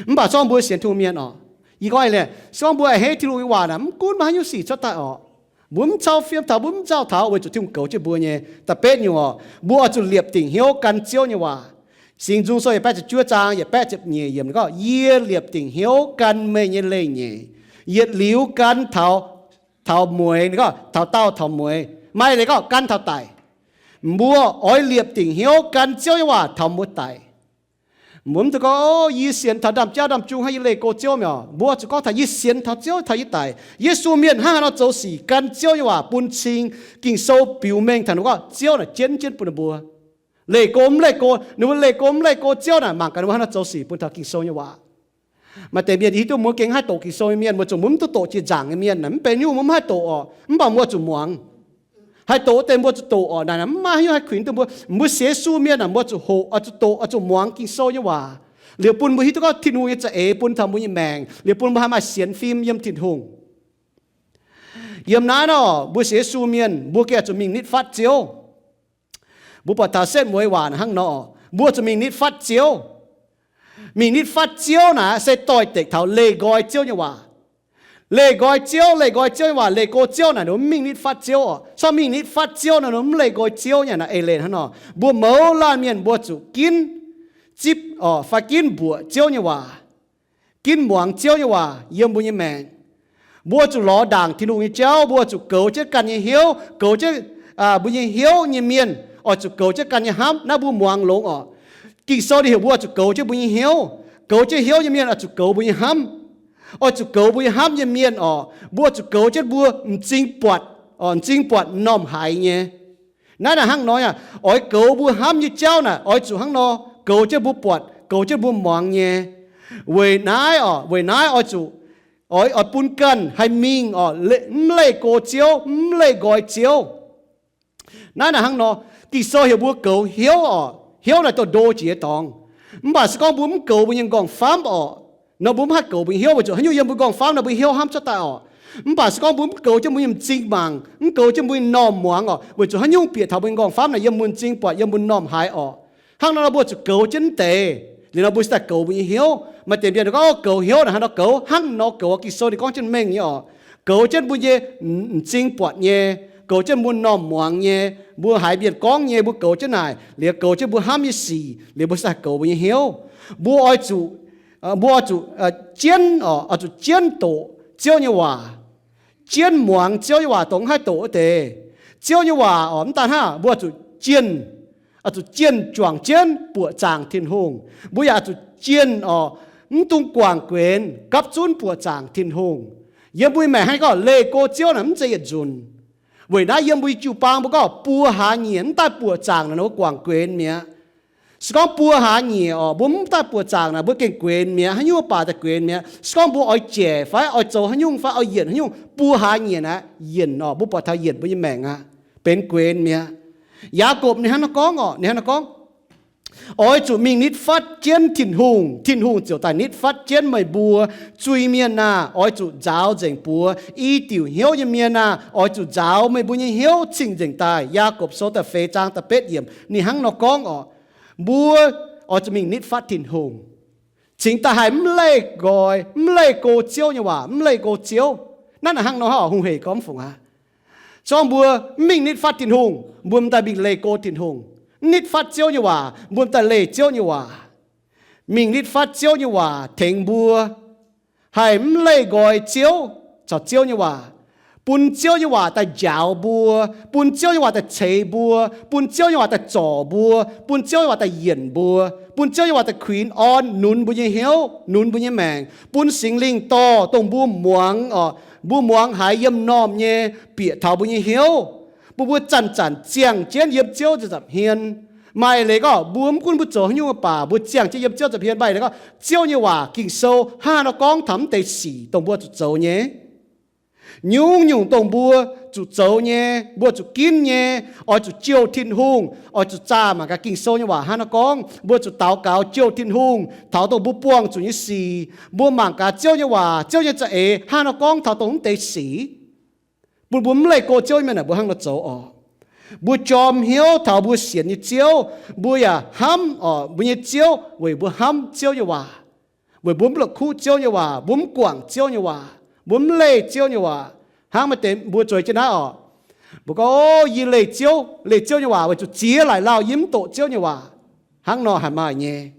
Mv baac se gorngv mbuo sienx Tin-Hungh mienh orqc, yie gorngv leh, se gorngv mbuo a'hneiv Tin-Hungh nyei waac naaic, mv gunv maaih haaix nyungc sic cuotv daaih orqc, mbuo mv cau fiem taux, mbuo mv nzauh taux, weic zuqc Tin-Hungh goux jienv mbuo nyei. Da'betv nyungc orqc, mbuo oix zuqc liepc dingc hnyouv gan Ziouv nyei waac. Singx Nzung Sou yietc baeqv ziepc juov zaang yietc baeqv ziepc nyeic yiemc ninh gorngv, yie liepc dingc hnyouv gan meih nyei leiz-nyeic, yietc liuz gan taux, taux mueix, ninh gorngv taux daauh taux mueix, maaih leiz gorngv gan taux daic. Mbuo oix liepc dingc hnyouv gan Ziouv nyei waac taux mbuo daic. Mbuo mv zuqc gorngv, o, yie sienx taux ndaamv-jauv ndaamv-jung hnangv, yie leih go Ziouv mi'aqv. Mbuo zuqc gorngv taux yie sienx taux Ziouv taux yie daic. Yesu mienh hnangv haaix nor zoux sic gan Ziouv nyei waac bun cing. Ging-Sou biux mengh taux ninh gorngv Ziouv naaic jienv jienv bun ninh mbuo. Leih go mv leih go, ninh mbuo leih go mv leih go Ziouv naaic, mangc gaax ninh mbuo hnangv nor zoux sic bun taux Ging-Sou nyei waac. Maaih deix mienh hiuv duqv mbuo gengh haih doqc Ging-Sou nyei mienh, mbuo zuqc mbuo mv duqv doqc jiex nzaangc nyei mienh naaic, mv benx haaix nyungc, mbuo mv haih doqc orqc, mv baac mbuo zuqc muangx. Haih doqc wuov deix mbuo zuqc doqc orqc. Naaic mv maaih haaix nyungc haih kuinx duqv mbuo. Mbuo sienx Yesu mienh aah, mbuo zuqc hoqc, oix zuqc doqc, oix zuqc muangx Ging-Sou nyei waac, liuz bun mbuo hiuv duqv gorngv Tin-Hungh nyei za'eix bun taux mbuo nyei maengc, liuz bun mbuo haih maaih sienx fim yiem Tin-Hungh. Yiem naaiv nor, mbuo sienx Yesu mienh mbuo gengh zuqc mingh nitv fatv Ziouv. Mbuo buatc taux setv mueiz waac hnangv nor, mbuo zuqc mingh nitv fatv Ziouv. Mingh nitv fatv Ziouv naaic se doix-dekc taux leih nqoi Ziouv nyei waac. Leih nqoi Ziouv, leih nqoi Ziouv nyei waac, leih go Ziouv naaic, ninh mv mingh nitv fatv Ziouv orqc. Cong mingh nitv fatv Ziouv nor, ninh mv leih nqoi Ziouv nyei naaic, eix leiz hnangv nor. Mbuo mouz laanh mienh mbuo zuqc ginv zipv orqc, fai ginv mbuoqc Ziouv nyei waac, ginv muangx Ziouv nyei waac yiem mbuo nyei maengc. Mbuo zuqc lorz ndaangc Tin-Hungh nyei jauv, mbuo zuqc goux jienv ganh nyei hnyouv, goux jienv mbuo nyei hnyouv nyei mienh oix zuqc goux jienv ganh nyei hnamv. Naaiv mbuo muangx longx orqc. Ging-Sou ninh heuc mbuo zuqc goux jienv mbuo nyei hnyouv. Goux jienv hnyouv nyei mienh oix zuqc goux mbuo nyei hnamv. Oix zuqc goux mbuo nyei hnamv nyei mienh orqc, mbuo zuqc goux jienv mbuo m'zing buatc, m'zing buatc m'normh haiz nyei. Naaiv naaic hnangv nor aqv, oix goux mbuo hnamv nyei jauv naaic, oix zuqc hnangv nor goux jienv mbuo buatc, goux jienv mbuo muangx nyei. Weic naaiv orqc, weic naaiv oix zuqc, oix, oix bun ganh haih mingh orqc, mv leih go Ziouv, mv leih nqoi Ziouv. Naaiv naaic hnangv nor, Ging-Sou heuc mbuo goux hnyouv orqc. Hnyouv naaic dongh ndo jiex dorngx. Mv baac se gorngv mbuo mv goux mbuo nyei nqorngv-famv orqc, nor mbuo mv haih goux mbuo nyei hnyouv, weic zuqc haaix nyungc yiem mbuo nqorngv-famv naaic mbuo hnyouv hnamv cuotv daaih orqc. Mv baac se gorngv mbuo mv goux jienv mbuo nyei m'zing mangc, mv goux jienv mbuo nyei m'normh muangx orqc, weic zuqc haaix nyungc bieqc taux mbuo nyei nqorngv-famv naaic yiem mbuo m'zing buatc, yiem mbuo m'normh haiz orqc. Hnangv nor nor mbuo zuqc goux jienv mv deix. Liuz nor mbuo se daaih goux mbuo nyei hnyouv. Maaih deix mienh gorngv, goux hnyouv naaic hnangv nor goux, hnangv nor goux, Ging-Sou ninh gorngv jienv mengh nyei orqc. Goux jienv mbuo nyei m'zing buatc nyei, goux jienv mbuo m'normh muangx nyei, mbuo haiz mienh gorngv nyei, mbuo goux jienv naaic, liuz goux jienv mbuo hnamv nyei sic, liuz mbuo se daaih goux mbuo nyei hnyouv. Mbuo oix zuqc, mbuo oix zuqc jienv orqc, oix zuqc jienv doqc Ziouv nyei waac. Jienv muangx Ziouv nyei waac, dongh mv haih doqc wuov deix. Ziouv nyei waac orqc, mv daan hnangv, mbuo oix zuqc jienh, oix zuqc jienh juangc jienv buoqc zaangc Tin-Hungh. Mbuo yaac oix zuqc jienh orqc, mv dungx guangc guenx gapv zunv buoqc zaangc Tin-Hungh. Yiem mbuo nyei maengc hnangv gorngv leih go Ziouv naaic mv zeiz yietc nzunc. Weic naaiv yiem mbuo nyei jiu-baang mbuo gorngv buo hlaax nyieqc mv daaih buoqc zaangc naaic, ninh mbuo guangc guenx mi'aqv. Se gorngv buo hlaax nyieqc orqc, mbuo mv daaih buoqc zaangc naaic, mbuo gengh guenx mi'aqv, haaix nyungc mv baac daaih guenx mi'aqv. Se gorngv mbuo oix jaic fai oix zoux haaix nyungc fai oix yienc haaix nyungc, buo hlaax nyieqc naaic yienc orqc, mbuo buatc taux yienc mbuo nyei maengc aqv, benx guenx mi'aqv. Yaagorpc ninh hnangv naaiv gorngv orqc, ninh hnangv naaiv gorngv, oix zuqc mingh nitv fatv jienv Tin-Hungh, Tin-Hungh ziouc daaih nitv fatv jienv meih mbuo. Zuiz-mienh aah! Oix zuqc nzaaux nzengc buoz. I diuc hnyouv nyei mienh aah! Oix zuqc nzaaux meih mbuo nyei hnyouv cing-nzengc daaih. Yaagorpc Sou da'feix zaang da'betv yiemc ninh hnangv nor gorngv orqc. Mbuo oix zuqc mingh nitv fatv Tin-Hungh, cingx daaih haih mv leih nqoi, mv leih go Ziouv nyei waac, mv leih go Ziouv. Naaiv naaic hnangv nor hnangv orqc, hungh heic gorngv fungc aqv. Se gorngv mbuo mv mingh nitv fatv Tin-Hungh, mbuo m'daaih mingh leih go Tin-Hungh. Mv nitv fatv Ziouv nyei waac, mbuo m'daaih leih Ziouv nyei waac. Mingh nitv fatv Ziouv nyei waac tengx mbuo haih mv leih nqoi Ziouv caux Ziouv nyei waac, bun Ziouv nyei waac daaih njaaux mbuo, bun Ziouv nyei waac daaih ceix mbuo, bun Ziouv nyei waac daaih zorc mbuo, bun Ziouv nyei waac daaih yienc mbuo, bun Ziouv nyei waac daaih kuinx orn nunx mbuo nyei hnyouv, nunx mbuo nyei maengc, bun Singx Lingh dorh dongh mbuo muangx orqc, mbuo muangx haiz yiem m'normh nyei bieqc taux mbuo nyei hnyouv, bun mbuo zanc-zanc ziangh jienv yiem Ziouv nyei nza'hmien. Maaih leiz gorngv mbuo mv gunv mbuo zoux haaix nyungc baac mbuo ziangh jienv yiem Ziouv nza'hmien. Maaih leiz gorngv Ziouv nyei waac Ging-Sou hnangv haaix nor gorngv taux mv deix sic dongh mbuo zuqc zoux nyei. Nyungc-nyungc dongh mbuo zuqc zoux nyei, mbuo zuqc ginv nyei, oix zuqc jouh Tin-Hungh, oix zuqc zaah mangc gaax Ging-Sou nyei waac hnangv haaix nor gorngv. Mbuo zuqc daux gaux jouh Tin-Hungh taux dongh mbuo buangh zuqc nyei sic. Mbuo mangc gaax Ziouv nyei waac, Ziouv nyei za'eix hnangv haaix nor gorngv taux dongh mv deix sic, bun mbuo mv leih go Ziouv nyei mienh aah, mbuo hnangv nor zoux orqc. Mbuo jorm hnyouv taux mbuo sienx nyei Ziouv. Mbuo yaac hnamv orqc mbuo nyei Ziouv weic mbuo hnamv Ziouv nyei waac, weic mbuo mv la'kuqv Ziouv nyei waac, mbuo mv guangc Ziouv nyei waac, mbuo mv leih Ziouv nyei waac. Hnangv maaih deix mbuo zueiz jienv naaiv orqc, mbuo gorngv, O, yie leih Ziouv, leih Ziouv nyei waac weic zuqc ziex laaic lauh yie mv doqc Ziouv nyei waac. Hnangv nor haih maaih nyei.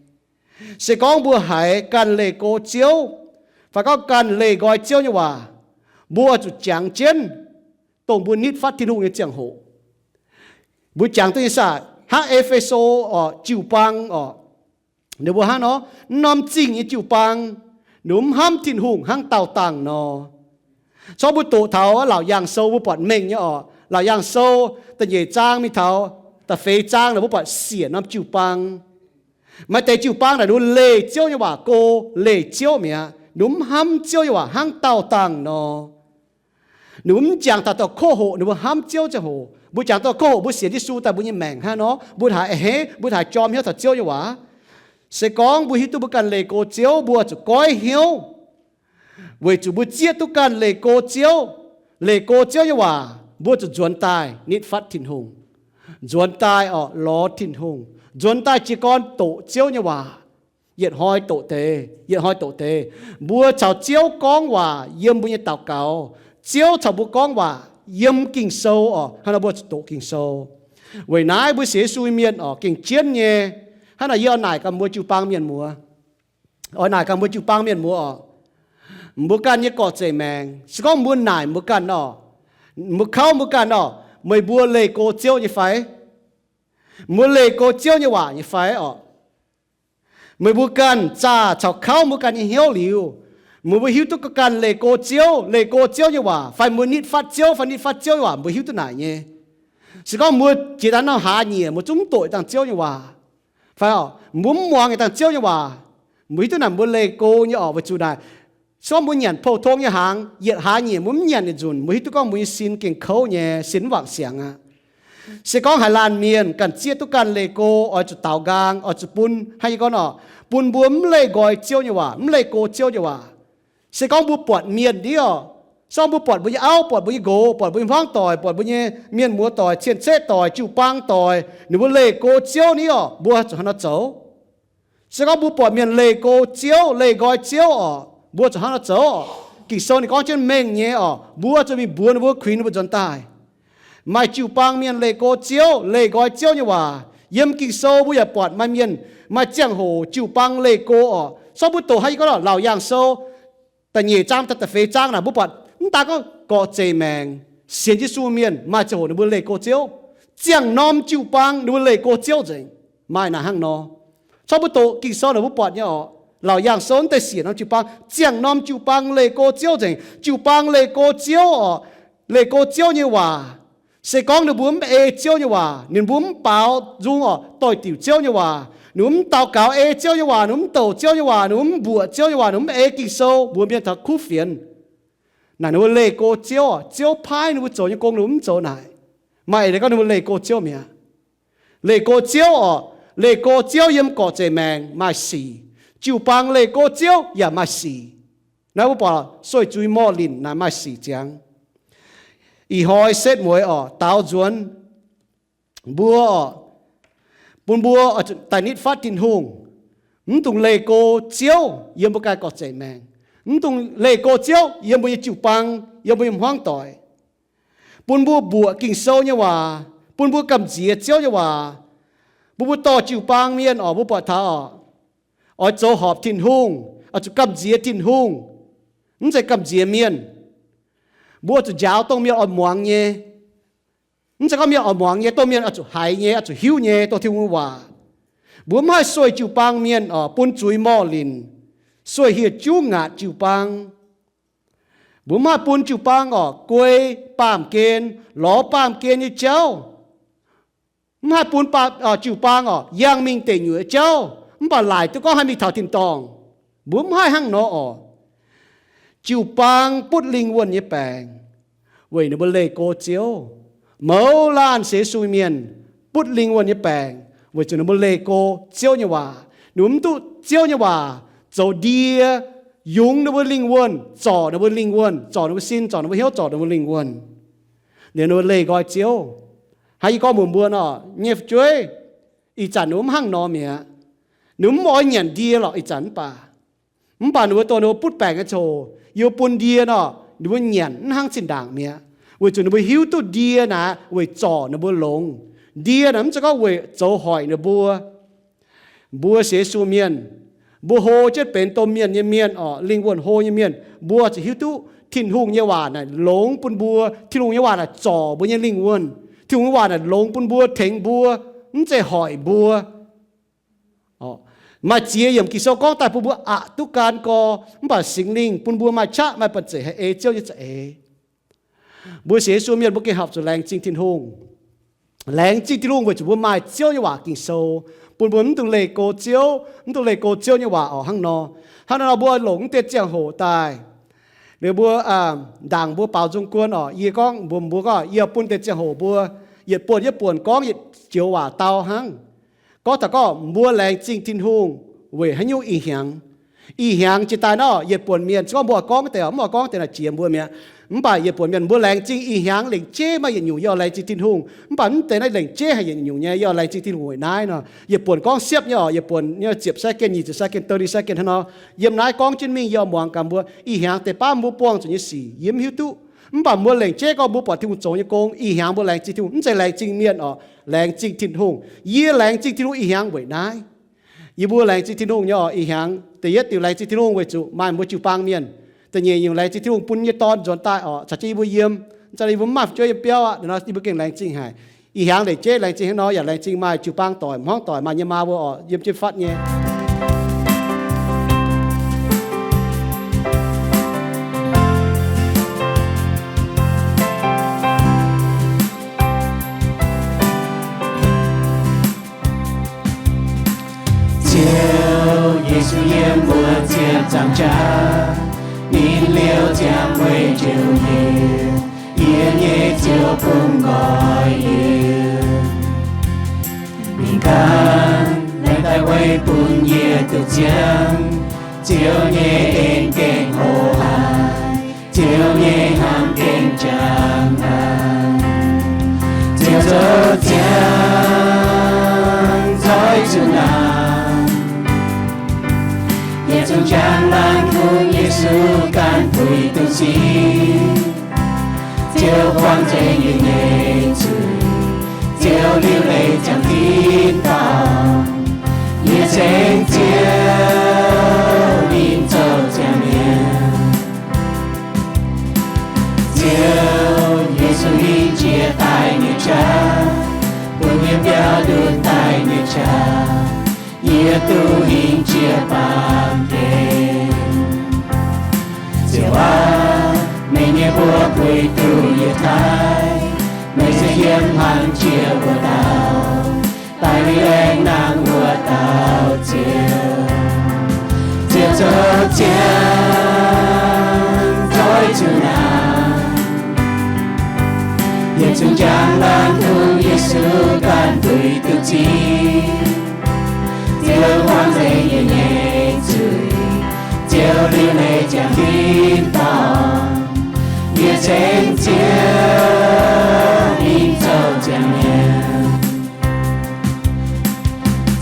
Se gorngv mbuo haiz ganh leih go Ziouv, fai gorngv ganh leih nqoi Ziouv nyei waac, mbuo oix zuqc jangx jienv dongh mbuo nitv fatv Tin-Hungh nyei ziangh hoc. Mbuo jangx duqv nyei saah, hnangv E^fe^so orqc, jiu-baang orqc, ninh mbuo hnangv nor, mv norm zingh nyei jiu-baang, ninh mbuo mv hnamv Tin-Hungh hnangv daauh dangh nor. Corc mbuo doqc taux Laauc Yaangh Sou mbuo buatc mengh nyei orqc. Laauc Yaangh Sou da'nyeic zaang mingh taux da'feix zaang naaic mbuo buatc siec norm jiu-baang. Maaih deix jiu-baang naaic ninh mbuo leih Ziouv nyei waac go, leih Ziouv mi'aqv. Ninh mbuo mv hnamv Ziouv nyei waac hnangv daauh dangh nor. Ninh mbuo mv jangx taux dauh koqv hoqc ninh mbuo hnamv Ziouv ziangh hoc. Mbuo jangx dorh kouv hoqc mbuo sienx Yesu daaih mbuo nyei maengc hnangv nor, mbuo haiz a'hneiv, mbuo haiz jorm hnyouv taux Ziouv nyei waac. Se gorngv mbuo hiuv duqv mbuo ganh leih go Ziouv, mbuo zuqc goiv hnyouv, weic zuqc mbuo zieqv duqv ganh leih go Ziouv. Leih go Ziouv nyei waac, mbuo zuqc nzuonx daaih nitv fatv Tin-Hungh, nzuonx daaih orqc lorz Tin-Hungh, nzuonx daaih jiez gorn doqc Ziouv nyei waac. Yietc hnoi doqc deix, yietc hnoi doqc deix, mbuo caux Ziouv gorngv waac yiem mbuo nyei daux gaux. Ziouv caux mbuo gorngv waac yiem Ging-Sou orqc. Hnangv nor mbuo zuqc doqc Ging-Sou. Weic naaiv mbuo sienx Yesu nyei mienh orqc, gengh jienv nyei. Hnangv naaic yie oix naaic ganh mbuo jiu-baang mienh muoz, oix naaic ganh mbuo jiu-baang mienh muoz orqc, mbuo ganh nyei gorqv-zeic maengc, se gorngv mbuo naaic mbuo ganh orqc, mbuo kauv mbuo ganh orqc, meih mbuo leih go Ziouv nyei fai? Mbuo leih go Ziouv nyei waac nyei fai orqc? Meih mbuo ganh zaah caux kauv mbuo ganh nyei hnyouv liuz, meih mbuo hiuv duqv ganh leih go Ziouv, leih go Ziouv nyei waac fai mbuo nitv fatv Ziouv fai nitv fatv Ziouv nyei waac, mbuo hiuv duqv naaic nyei. Se gorngv mbuo jiex daaih nor hlaax nyieqc, mbuo zungv mv doqc dangh Ziouv nyei waac, fai orqc, mbuo mv muangx yietc dangh Ziouv nyei waac, mbuo hiuv duqv naaic mbuo leih go nyei orqc. Weic zuqc naaic, se gorngv mbuo nyanc pou-tong nyei hnaangx, yietc hlaax nyieqc mbuo mv nyanc yietc nzunc, mbuo hiuv duqv gorngv mbuo nyei sin gengh kouv nyei, sin mv wangc siangx aqv. Se gorngv haaix laanh mienh ganh zieqv duqv ganh leih go, oix zuqc daaux nqaang, oix zuqc bun, hnangv yie gorngv orqc, bun mbuo mv leih nqoi Ziouv nyei waac, mv leih go Ziouv nyei waac. Se gorngv mbuo buatc mienh ndiev orqc, se gorngv mbuo buatc mbuo nyei auv, buatc mbuo nyei nqox, buatc mbuo nyei hmuangv doic, buatc mbuo nyei mienh muoz doic, cien-ceqv doic, jiu-baang doic, ninh mbuo leih go Ziouv ni orqc, mbuo zuqc hnangv nor zoux. Se gorngv mbuo buatc mienh leih go Ziouv, leih nqoi Ziouv orqc, mbuo zuqc hnangv nor zoux orqc. Ging-Sou ninh gorngv jienv mengh nyei orqc, mbuo zuqc mingh mbuox ninh mbuo, kuinx ninh mbuo nzuonx daaih. Maaih jiu-baang mienh leih go Ziouv, leih nqoi Ziouv nyei waac. Yiem Ging-Sou mbuo yaac buatc maaih mienh, maaih ziangh hoc jiu-baang leih go orqc. Se gorngv mbuo doqc hnangv yie gorngv orqc, Laauc Yaangh Sou da'nyeic zaang daaih da'feix zaang naaic mbuo buatc, mv daaih gorngv gorqv-zeic maengc sienx Yesu mienh maaih ziangh hoc ninh mbuo leih go Ziouv. Ziangh norm jiu-baang ninh mbuo leih go Ziouv nzengc. Maaih naaic hnangv nor. Se gorngv mbuo doqc Ging-Sou naaic mbuo buatc nyei orqc, Laauc Yaangh Sou wuov deix siec norm jiu-baang, ziangh norm jiu-baang leih go Ziouv nzengc. Jiu-baang leih go Ziouv orqc, leih go Ziouv nyei waac. Se gorngv ninh mbuo mv ei Ziouv nyei waac, ninh mbuo mv baaux nzung orqc doix-diuc Ziouv nyei waac, ninh mbuo mv daux gaux ei Ziouv nyei waac, ninh mbuo mv douc Ziouv nyei waac, ninh mbuo mv mbuoqc Ziouv nyei waac, ninh mbuo mv ei Ging-Sou, mbuox mienh taux kuv fienx, naaic ninh mbuo leih go Ziouv orqc, Ziouv paaiv ninh mbuo zoux nyei gong ninh mbuo mv zoux naaic. Maaih eix leiz gorngv ninh mbuo leih go Ziouv mi'aqv. Leih go Ziouv orqc, leih go Ziouv yiem gorqv-zeic maengc maaih sic. Jiu-baang leih go Ziouv yaac maaih sic. Naaiv mbuo buatc sueih zuiz morh linc naaic maaih sic ziangx. Ih hnoi setv mueiz orqc, daaux nzuonx mbuo orqc, bun mbuo oix zuqc daaih nitv fatv Tin-Hungh. Mv dungx leih go Ziouv yiem mbuo ganh gorqv-zeic maengc. Mv dungx leih go Ziouv yiem mbuo nyei jiu-baang, yiem mbuo nyei hmuangv doic. Bun mbuo mbuoqc Ging-Sou nyei waac, bun mbuo gamh nziex Ziouv nyei waac. Bun mbuo dorh jiu-baang mienh orqc, mbuo buatc taux orqc, oix zoux horpc Tin-Hungh, oix zuqc gamh nziex Tin-Hungh, mv zeiz gamh nziex mienh. Mbuo zuqc njaaux dongh mienh oix muangx nyei. Mv zeiz gorngv mienh oix muangx nyei, dongh mienh oix zuqc haiz nyei, oix zuqc hiuv nyei, dongh Tin-Hungh nyei waac. Mbuo mv haih sueih jiu-baang mienh orqc, bun zuiz morh linc, sueih hieh juv ngaatc jiu-baang. Mbuo mv haih bun jiu-baang orqc, guei baamh gen, lorz baamh gen nyei jauv. Mv haih bun jiu-baang orqc, yangh mingh deic nyuoqc jauv, mv baac laaic duqv gorngv haih mingh taux tin-dorngh. Mbuo mv haih hnangv nor orqc. Jiu-baang butv lingh wuonh nyei baengc weic ninh mbuo leih go Ziouv. Mouz laanh sienx Yesu mienh butv lingh wuonh nyei baengc weic zuqc ninh mbuo leih go Ziouv nyei waac. Ninh mbuo mv duqv Ziouv nyei waac zoux ndie yungz ninh mbuo lingh wuonh, zorc ninh mbuo lingh wuonh, zorc ninh mbuo sin, zorc ninh mbuo hnyouv, zorc ninh mbuo lingh wuonh. Ninh mbuo leih nqoi Ziouv. Hnangv yie gorngv mbuox mbuo nor, nyei fu'jueiv, ih zanc ninh mbuo mv hnangv nor mi'aqv. Ninh mbuo mv oix nyanc ndie lorqc ih zanc mv baac, mv baac ninh mbuo dongh ninh mbuo butv baengc nyei ziangh hoc, yie mbuo bun ndie nor, ninh mbuo nyanc mv hnangv zinh ndaangc mi'aqv, weic zuqc ninh mbuo hiuv duqv ndie naaic weic zorc ninh mbuo longx. Ndie naaic mv zeiz gorngv weic zoux hoic ninh mbuo. Mbuo sienx Yesu mienh, mbuo hlo jienv benx domh mienh nyei mienh orqc, lingh wuonh hlo nyei mienh, mbuo zuqc hiuv duqv Tin-Hungh nyei waac naaic longx bun mbuo. Tin-Hungh nyei waac naaic zorc mbuo nyei lingh wuonh. Tin-Hungh nyei waac naaic longx bun mbuo, tengx mbuo, mv zeiz hoic mbuo. Maaih ziex yiemc Ging-Sou gorngv daaih bun mbuo aqc duqv gaan gorx, mv baac Singx Lingh bun mbuo maaih qaqv maaih banh zeic haih ei Ziouv nyei za'eix. Mbuo sienx Yesu mienh mbuo gengh horpc zuqc laengz zingh Tin-Hungh. Laengz zingh Tin-Hungh weic zuqc mbuo maaih Ziouv nyei waac Ging-Sou, bun mbuo mv dungx leih go Ziouv, mv dungx leih go Ziouv nyei waac orqc hnangv nor. Hnangv nor mbuo longc mv deix ziangh hoc daaih, ninh mbuo ndaangc mbuo baaux nzung guon orqc, yie gorngv mbuox mbuo gorngv yie bun deix ziangh hoc mbuo Yietc buonc yietc buonc gorngv yietc joux waac dau hnangv. Gorngv taux gorngv mbuo laengz zingh Tin-Hungh weic haaix nyungc ih hnyangx. Ih hnyangx jiex daaih nor, yietc buonc mienh se gorngv mbuo oix gorngv deix, mv oix gorngv deix naaic jiex mbuo mi'aqv. Mv baac yietc buonc mienh mbuo laengz zingh ih hnyangx lengc jeiv maaih yietc nyungc yie oix laengz zingh Tin-Hungh. Mv baac mv deix naaiv lengc jeiv haic yietc nyungc nyei yie oix laengz zingh Tin-Hungh weic naaiv nor. Yietc buonc gorngv siepv nyei oc, yietc buonc nyei ziepc second, nyic ziepc second, thirty second hnangv nor. Yiem naaiv gorngv jienv mingh yie oix muangx gaax mbuo ih hnyangx deix baav mbuo buangh zuqc nyei sic yie mv hiuv duqv. Mv baac mbuo lengc jeiv gorngv mbuo buatc Tin-Hungh zoux nyei gong, ih hnyangx mbuo laengz zingh Tin-Hungh, mv zeiz laengz zingh mienh oc, laengz zingh Tin-Hungh. Yie laengz zingh Tin-Hungh ih hnyangx weic naaiv. Yie mbuo laengz zingh Tin-Hungh nyei oc, ih hnyangx da'yietv diuc laengz zingh Tin-Hungh weic zuqc maaih mbuo jiu-baang mienh. Da'nyeic nyungc laengz zingh Tin-Hungh bun nyei Dorn nzuonx daaih oc, caux jienv yie mbuo yiem, caux yie mbuo mv maaih fu'jueiv yiem biauv aqv, nor yie mbuo gengh laengz zingh haic. Ih hnyangx lengc jeiv laengz zingh hnangv nor yaac laengz zingh maaih jiu-baang doic, hmuangv doic, maaih nyei maa mbuo oc, yiem jienv fatv nyei. Ziouv Yesu yiem mbuo zien zaangc jaax, ninh liouh ziangx weic njoux yie, yie nyei Ziouv bun nqoi yie. Ninh gan laengz daaih weic bun yie duqv ziangh, Ziouv nyei en gengh hoqc haic, Ziouv nyei hnamv gengh jangx haic. Ziouv zoux ziangx nzoih zuqc naaic, yietc zungv njang laanh kungx Yesu ganh puix duqv sic. Ziouv buangh nzengc yie nyei zuiz, Ziouv liuc leiz ziangx tin-dorngh, yie ceng Ziouv ninh zoux ziangx mienh. Ziouv Yesu hingh jiex daaih nyei qaqv, bun yie biaux ndutc daaih nyei qaqv, yie duqv hingh jiex baamh gen. Ziouv aac, meih nyei mbuox puix duqv yie taaih, meih se yiem hlang jiex wuov dauh, daaih liuz aengx nangh wuov dauh Ziouv. Ziouv zoux ziangx nzoih zuqc naaic, yietc zungv njang laanh kungx Yesu ganh puix duqv sic. Ziouv buangh nzengc yie nyei zuiz, Ziouv liuc leiz ziangx tin-dorngh, yie ceng Ziouv ninh zoux ziangx mienh.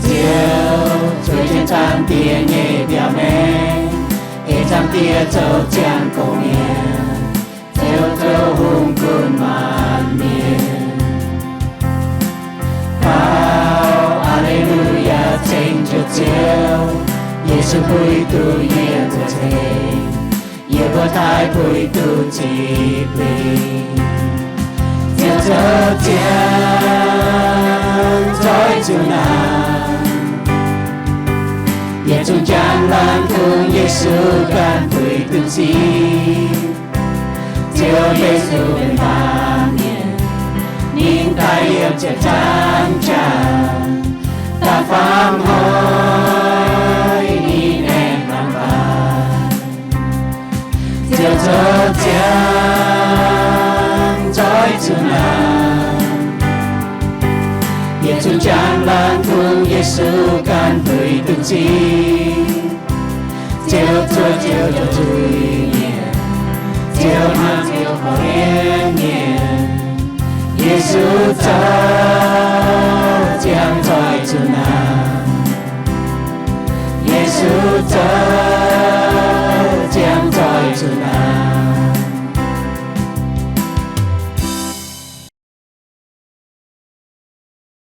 Ziouv zueiz jienv Zaangc Diex nyei mbiauz maengx, ei Zaangc Diex zoux ziangx gong mienh, Ziouv zoux hungh gunv maanc mienh. Faaux aa^le^lu^yaa ceng njoux Ziouv, Yesu puix duqv yie nzuih ceng, yie mbuo taaih puix duqv zipv lingh. Ziouv zoux ziangx nzoih zuqc naaic, yietc zungv njang laanh kungx Yesu ganh puix duqv sic. Ziouv Yesu benx baamh mienh, ninh daaih liemh ziepc zaangc jaax, da'faam hnoi ninh aengx baamh baamh. Ziouv zoux ziangx nzoih zuqc naaic, yietc zungv njang laanh kungx Yesu ganh puix duqv sic. Ziouv zuov Ziouv zoux zuiz-mienh, Ziouv hngangx Ziouv korv-lienh mienh. Yesu zoux ziangx nzoih zuqc naaic, Yesu zoux